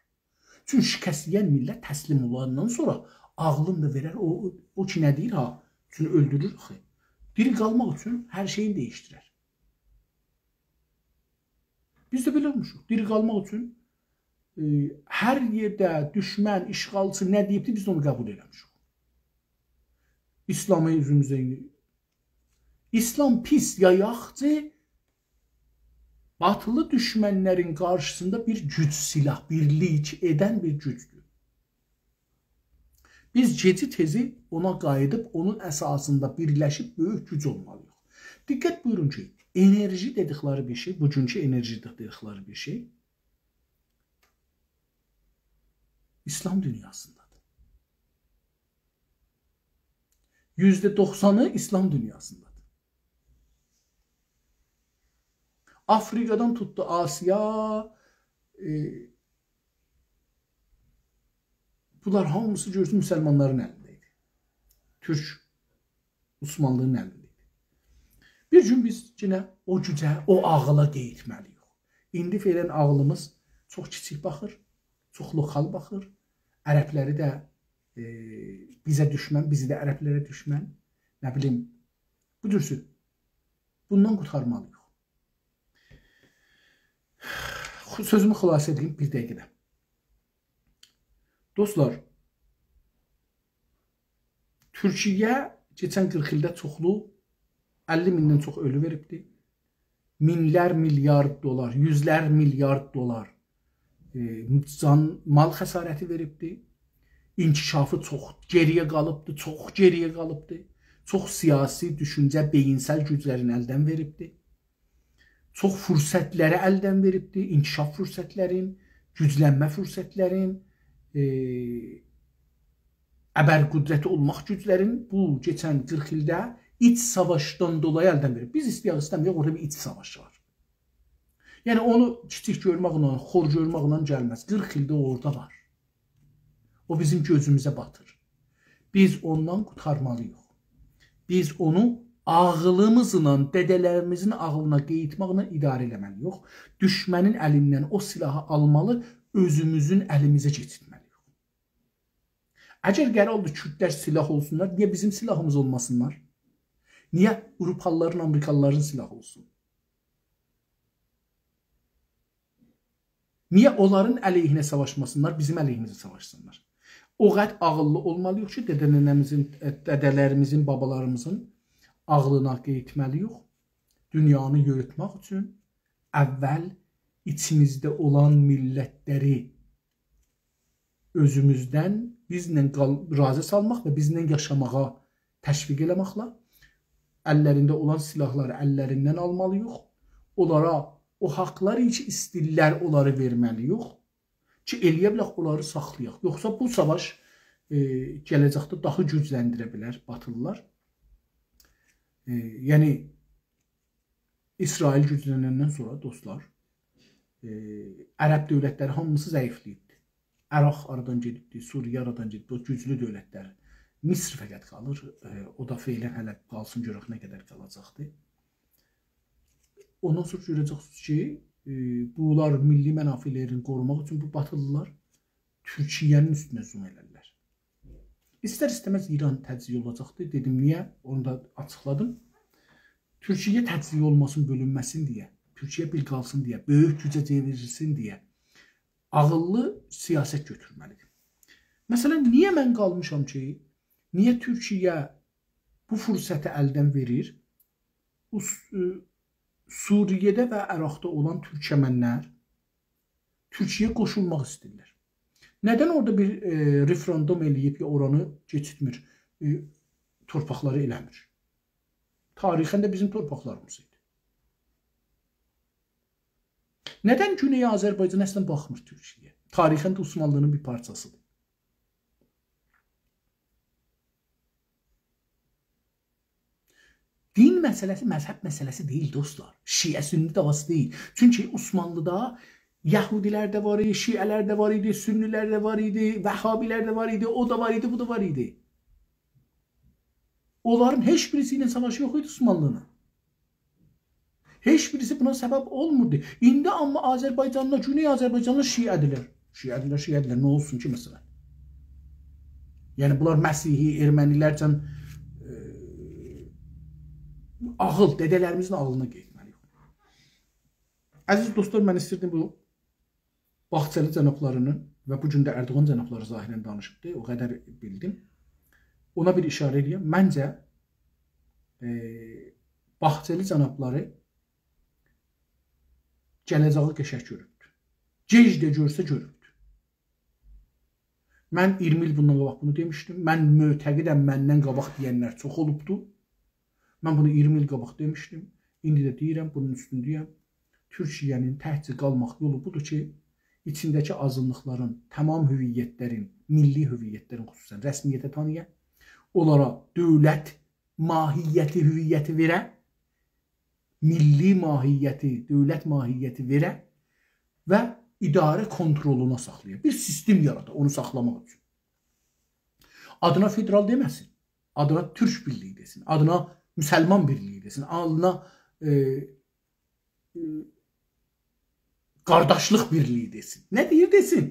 چونکی شکست یئین میللت تسلیم اولاندان سونرا عاغلینی دا وئرر، او، او کی نه دئییر ها، چونکی اؤلدورور آخی. دیری قالماق اوچون هر شئیی دییشدیرر. بیز ده بئله اولموشوق. دیری قالماق اوچون، ائ، هر یئرده دوشمن، اشغالچی نه دئییبدی، بیز ده اونو قبول ائله‌میشیک. ایسلامی اوزوموزه ایندی. ایسلام پیس، یایاقچی، باتیلی دوشمنلرین قارشیسیندا بیر گوج، سلاح، بیرلیک ائدن بیر گوجدور. بیز گئجی تئزی اونا قاییدیب، اونون اساسیندا بیرلشیب بؤیوک گوج اولمالی‌ییق. دقت بویورون کی، انرژی دئدیکلری بیر شئی، بوگونکو انرژی دئدیکلری بیر شئی ایسلام دونیاسیندادیر. یوزده دوخسانی ایسلام دونیاسیندادیر. آفریقادان توتدو آسیا، ائ، بونلار هامیسی گؤرورسون مسلمانلارین الینده ایدی. تورک عثمانلی‌نین الینده ایدی. بیر گون بیز یئنه او گوجه، او عاغلا قاییتمالی‌ییق. ایندی فعلاً عاغلیمیز چوخ کیچیک باخیر، چوخ لوکال باخیر. عربلری ده، ائ، بیزه دوشمن، بیزی ده عربلره دوشمن. نه بیلیم، بو جورسو. بوندان قورتارمالی‌ییق. خو-، سؤزومو خلاصه ائدیم بیر دقیقه‌ده. دوستلار، تورکیه کئچن قیرخ ایلده چوخلو، اللی میندن چوخ اؤلو وئریبدی. مینلر میلیارد دلار، یوزلر میلیارد دلار، ائ، جان، مال خسارتی وئریبدی. انکشافی چوخ گئری‌یه قالیبدی، چوخ گئری‌یه قالیبدی. چوخ سیاسی، دوشونجه، بئیینسل گوجلرین الدن وئریبدی. چوخ فرصتلری الدن وئریبدی، انکشاف فرصتلرین، گوجلنمه فرصتلرین، ائ، ابرقدرت اولماق گوجلرین بو کئچن قیرخ ایلده ایچ ساواشدان دولایی الدن وئریب. بیز ایسته‌یک، ایسته‌مه‌یک، اورادا بیر ایچ ساواش وار. یعنی اونو کیچیک گؤرمکله، خور گؤرمکله گلمز. قیرخ ایلده اورادا وار. او بیزیم گؤزوموزه باتیر. بیز اوندان قورتارمالی‌ییق. بیز اونو عاغلیمیزلا، دده‌لریمیزین عاغلینا قئییتمکله اداره ائله‌مه‌لی‌ییک. دوشمنین الیندن او سلاحی آلمالی، اؤزوموزون الیمیزه کئچیرتمه‌لی‌ییک. اگر قراردیر کوردلر سلاح اولسونلار، نییه بیزیم سلاحیمیز اولماسینلار؟ نییه آوروپالیلارین، آمریکالیلارین سلاحی اولسون؟ نییه اونلارین علیهینه ساواشماسینلار، بیزیم علیهیمیزه ساواشسینلار؟ او قدر عاغیللی اولمالی‌ییق کی، دده‌ننه‌میزین، دده‌لریمیزین، بابالاریمیزین عاغلینا قئییتمه‌لی‌ییک. دونیانی یؤرتمک اوچون اول ایچیمیزده اولان میللتلری اؤزوموزدن، بیزله قال-، راضی سالماق و بیزله یاشاماغا تشویق ائله‌مکله، اللرینده اولان سلاحلاری اللریندن آلمالی‌ییق. اونلارا او حاقلاری کی ایسته‌ییرلر، اونلاری وئرمه‌لی‌ییک کی، ائله‌یه بیلک اونلاری ساخلایاق. یوخسا بو ساواش، ائ، گله‌جکده داها گوجلندیره بیلر باتیلیلار. ائ، یعنی، اسرائیل گوجلنندن سونرا، دوستلار، ائ، عرب دؤولتلری هامیسی ضعیفله‌ییبدی. عراق آرادان گئدیبدی، سوریه آرادان گئدیبدی، او گوجلو دؤولتلر. مصر فقط قالیر. ائ، او دا فعلاً هله قالسین، گؤرک نه قدر قالاجاقدیر. اوندان سونرا گؤره‌جکسینیز کی، ائ، بونلار میللی منافعلرینی قوروماق اوچون بو باتیلیلار تورکیه‌نین اوستونه زوم ائلرلر. ایستر-ایسته‌مز ایران تجزیه اولاجاقدیر. دئدیم، نییه؟ اونو دا آچیقلادیم. تورکیه تجزیه اولماسین، بؤلونمه‌سین دئیه، تورکیه بیر قالسین دئیه، بؤیوک گوجه چئوریلسین دئیه عاغیللی سیاست گؤتورمه‌لیدیر. مثلاً، نییه من قالمیشام کی، نییه تورکیه بو فرصتی الدن وئریر؟ اوس-، ائ، سوریه‌ده و عراقدا اولان تورکمنلر تورکیه‌یه قوشولماق ایسته‌ییرلر. ندن اورادا بیر، ائ، رفراندوم ائله‌ییب یا اورانی کئچیرتمیر، ائ، تورپاقلاری ائله‌میر؟ تاریخاً ده بیزیم تورپاقلاریمیز ایدی. ندن گونئی آذربایجان اصلاً باخمیر تورکیه‌یه؟ تاریخاً ده عثمانلی‌نین بیر پارچاسیدیر. دین مسئله‌سی، مذهب مسئله‌سی دئییل، دوستلار. شیعه سنی دعواسی دئییل. چونکی عثمانلی‌دا یهودی‌لر ده وار ایدی، شیعه‌لر ده وار ایدی، سنی‌لر ده وار ایدی، وهابی‌لر ده وار ایدی، او دا وار ایدی، بو دا وار ایدی. اونلارین هئچ بیریسی ایله ساواشی یوخ ایدی عثمانلی‌نین. هئچ بیریسی بونا سبب اولموردو. ایندی آمما آذربایجاندا، گونئی آذربایجاندا شیعه‌دیرلر. شیعه‌دیرلر، شیعه‌دیرلر. نه اولسون کی، مثلاً؟ یعنی، بونلار مسیحی، ارمنی‌لرجن، ائ، عاغیل، دده‌لریمیزین عاغلینا قئییتمه‌لی‌ییک. عزیز دوستلار، من ایستیردیم بو باغچه‌لی جنابلاری‌نین و بو گون ده اردوغان جنابلاری ظاهراً دانیشیبدی، او قدر بیلدیم. اونا بیر اشاره ائله‌یم. منجه، ائ، باغچه‌لی جنابلاری گله‌جه‌یی قشنگ گؤروبدور. گئج ده گؤرسه گؤروبدور. من اییرمی ایل بوندان قاباق بونو دئمیشدیم. من معتقدم، مندن قاباق دئینلر چوخ اولوبدو. من بونو اییرمی ایل قاباق دئمیشدیم. ایندی ده دئییرم، بونون اوستونده‌یم. تورکیه‌نین تکجه قالماق یولو بودور کی، ایچینده‌کی آزینلیقلارین، تمام هویتلرین، میللی هویتلرین خصوصاً رسمیته تانییا، اونلارا دؤولت ماهیتی، هویتی وئره، میللی ماهیتی، دؤولت ماهیتی وئره و اداره کونترولونا ساخلایا. بیر سیستم یارادا اونو ساخلاماق اوچون. آدینا فدرال دئمه‌سین، آدینا تورک بیرلیگی دئسین، آدینا مسلمان بیرلیگی دئسین، آدینا، ائ، ائ، قارداشلیق بیرلیگی دئسین. نه دئییر دئسین.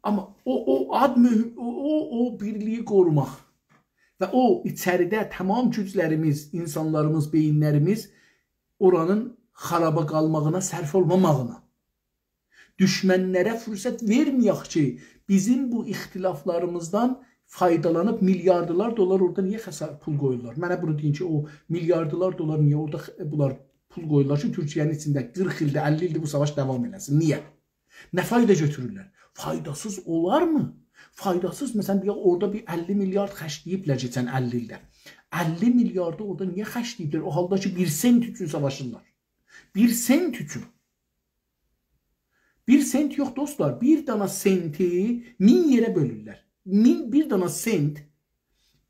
آمما او، او آد مهم، او، او، او بیرلیگی قوروماق و او ایچریده تمام گوجلریمیز، اینسانلاریمیز، بئیینلریمیز اورانین خارابا قالماغینا صرف اولماماغینا. دوشمنلره فرصت وئرمه‌یک کی، بیزیم بو اختلافلاریمیزدان فایدالانیب میلیاردلار دلار اورادا نییه خسار پول قویورلار؟ منه بونو دئیین کی، او میلیاردلار دلار نییه اورادا خ-، بونلار پول قویورلار کی، تورکیه‌نین ایچینده قیرخ ایلدیر، اللی ایلدیر بو ساواش داوام ائله‌سین؟ نییه؟ نه فایدا گؤتورورلر؟ فایداسیز اولارمی؟ فایداسیز، مثلا، دئیک، اورادا بیر اللی میلیارد خرجله‌ییبلر کئچن اللی ایلده. اللی میلیاردی اورادا نییه خرجله‌ییبلر؟ او حالدا کی، بیر سنت اوچون ساواشیرلار. بیر سنت اوچون. بیر سنت یوخ، دوستلار. بیر دانا سنتی مین یئره بؤلورلر. مین، بیر دانا سنت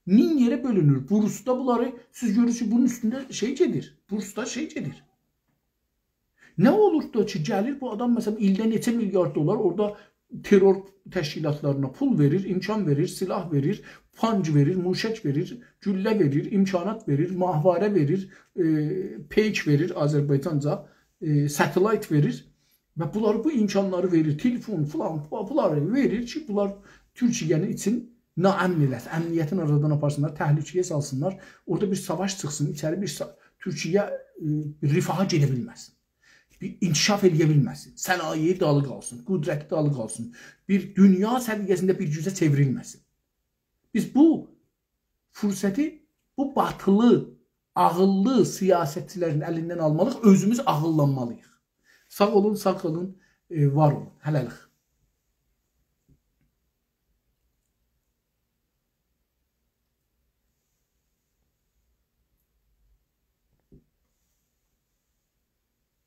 مین یئره بؤلونور. بورسدا بونلاری، سیز گؤرورسونوز، بونون اوستونده شئی گئدیر. بورسدا شئی گئدیر. نه اولور دا کی، گلیر بو آدام، مثلا، ایلده نئچه میلیارد دلار اورادا ترور تشکیلاتلارینا پول وئریر، امکان وئریر، سلاح وئریر، پانج وئریر، موشک وئریر، گولله وئریر، امکانات وئریر، ماهواره وئریر، ائ، پیک وئریر، آذربایجانجا، ائ، ستلایت وئریر و بونلاری، بو امکانلاری وئریر، تلفون فلان، بو-، بونلاری وئریر کی، بونلار تورکیه‌نین ایچین ناامن ائله‌سین، امنیتین آرادان آپارسینلار، تهلکه‌یه سالسینلار، اورادا بیر ساواش چیخسین، ایچری بیر سا-، تورکیه، ائ، رفاها گئده بیلمه‌سین. بیر انکشاف ائله‌یه بیلمه‌سین، صنایعی دالی قالسین، قدرتی دالی قالسین، بیر دونیا سویه‌سینده بیر گوجه چئوریلمه‌سین. بیز بو فرصتی، بو باتیلی، عاغیللی سیاستچیلرین الیندن آلمالی‌ییق، اؤزوموز عاغیللانمالی‌ییق. ساغ اولون، ساغ قالین، ائ، وار اولون. هله‌لیک.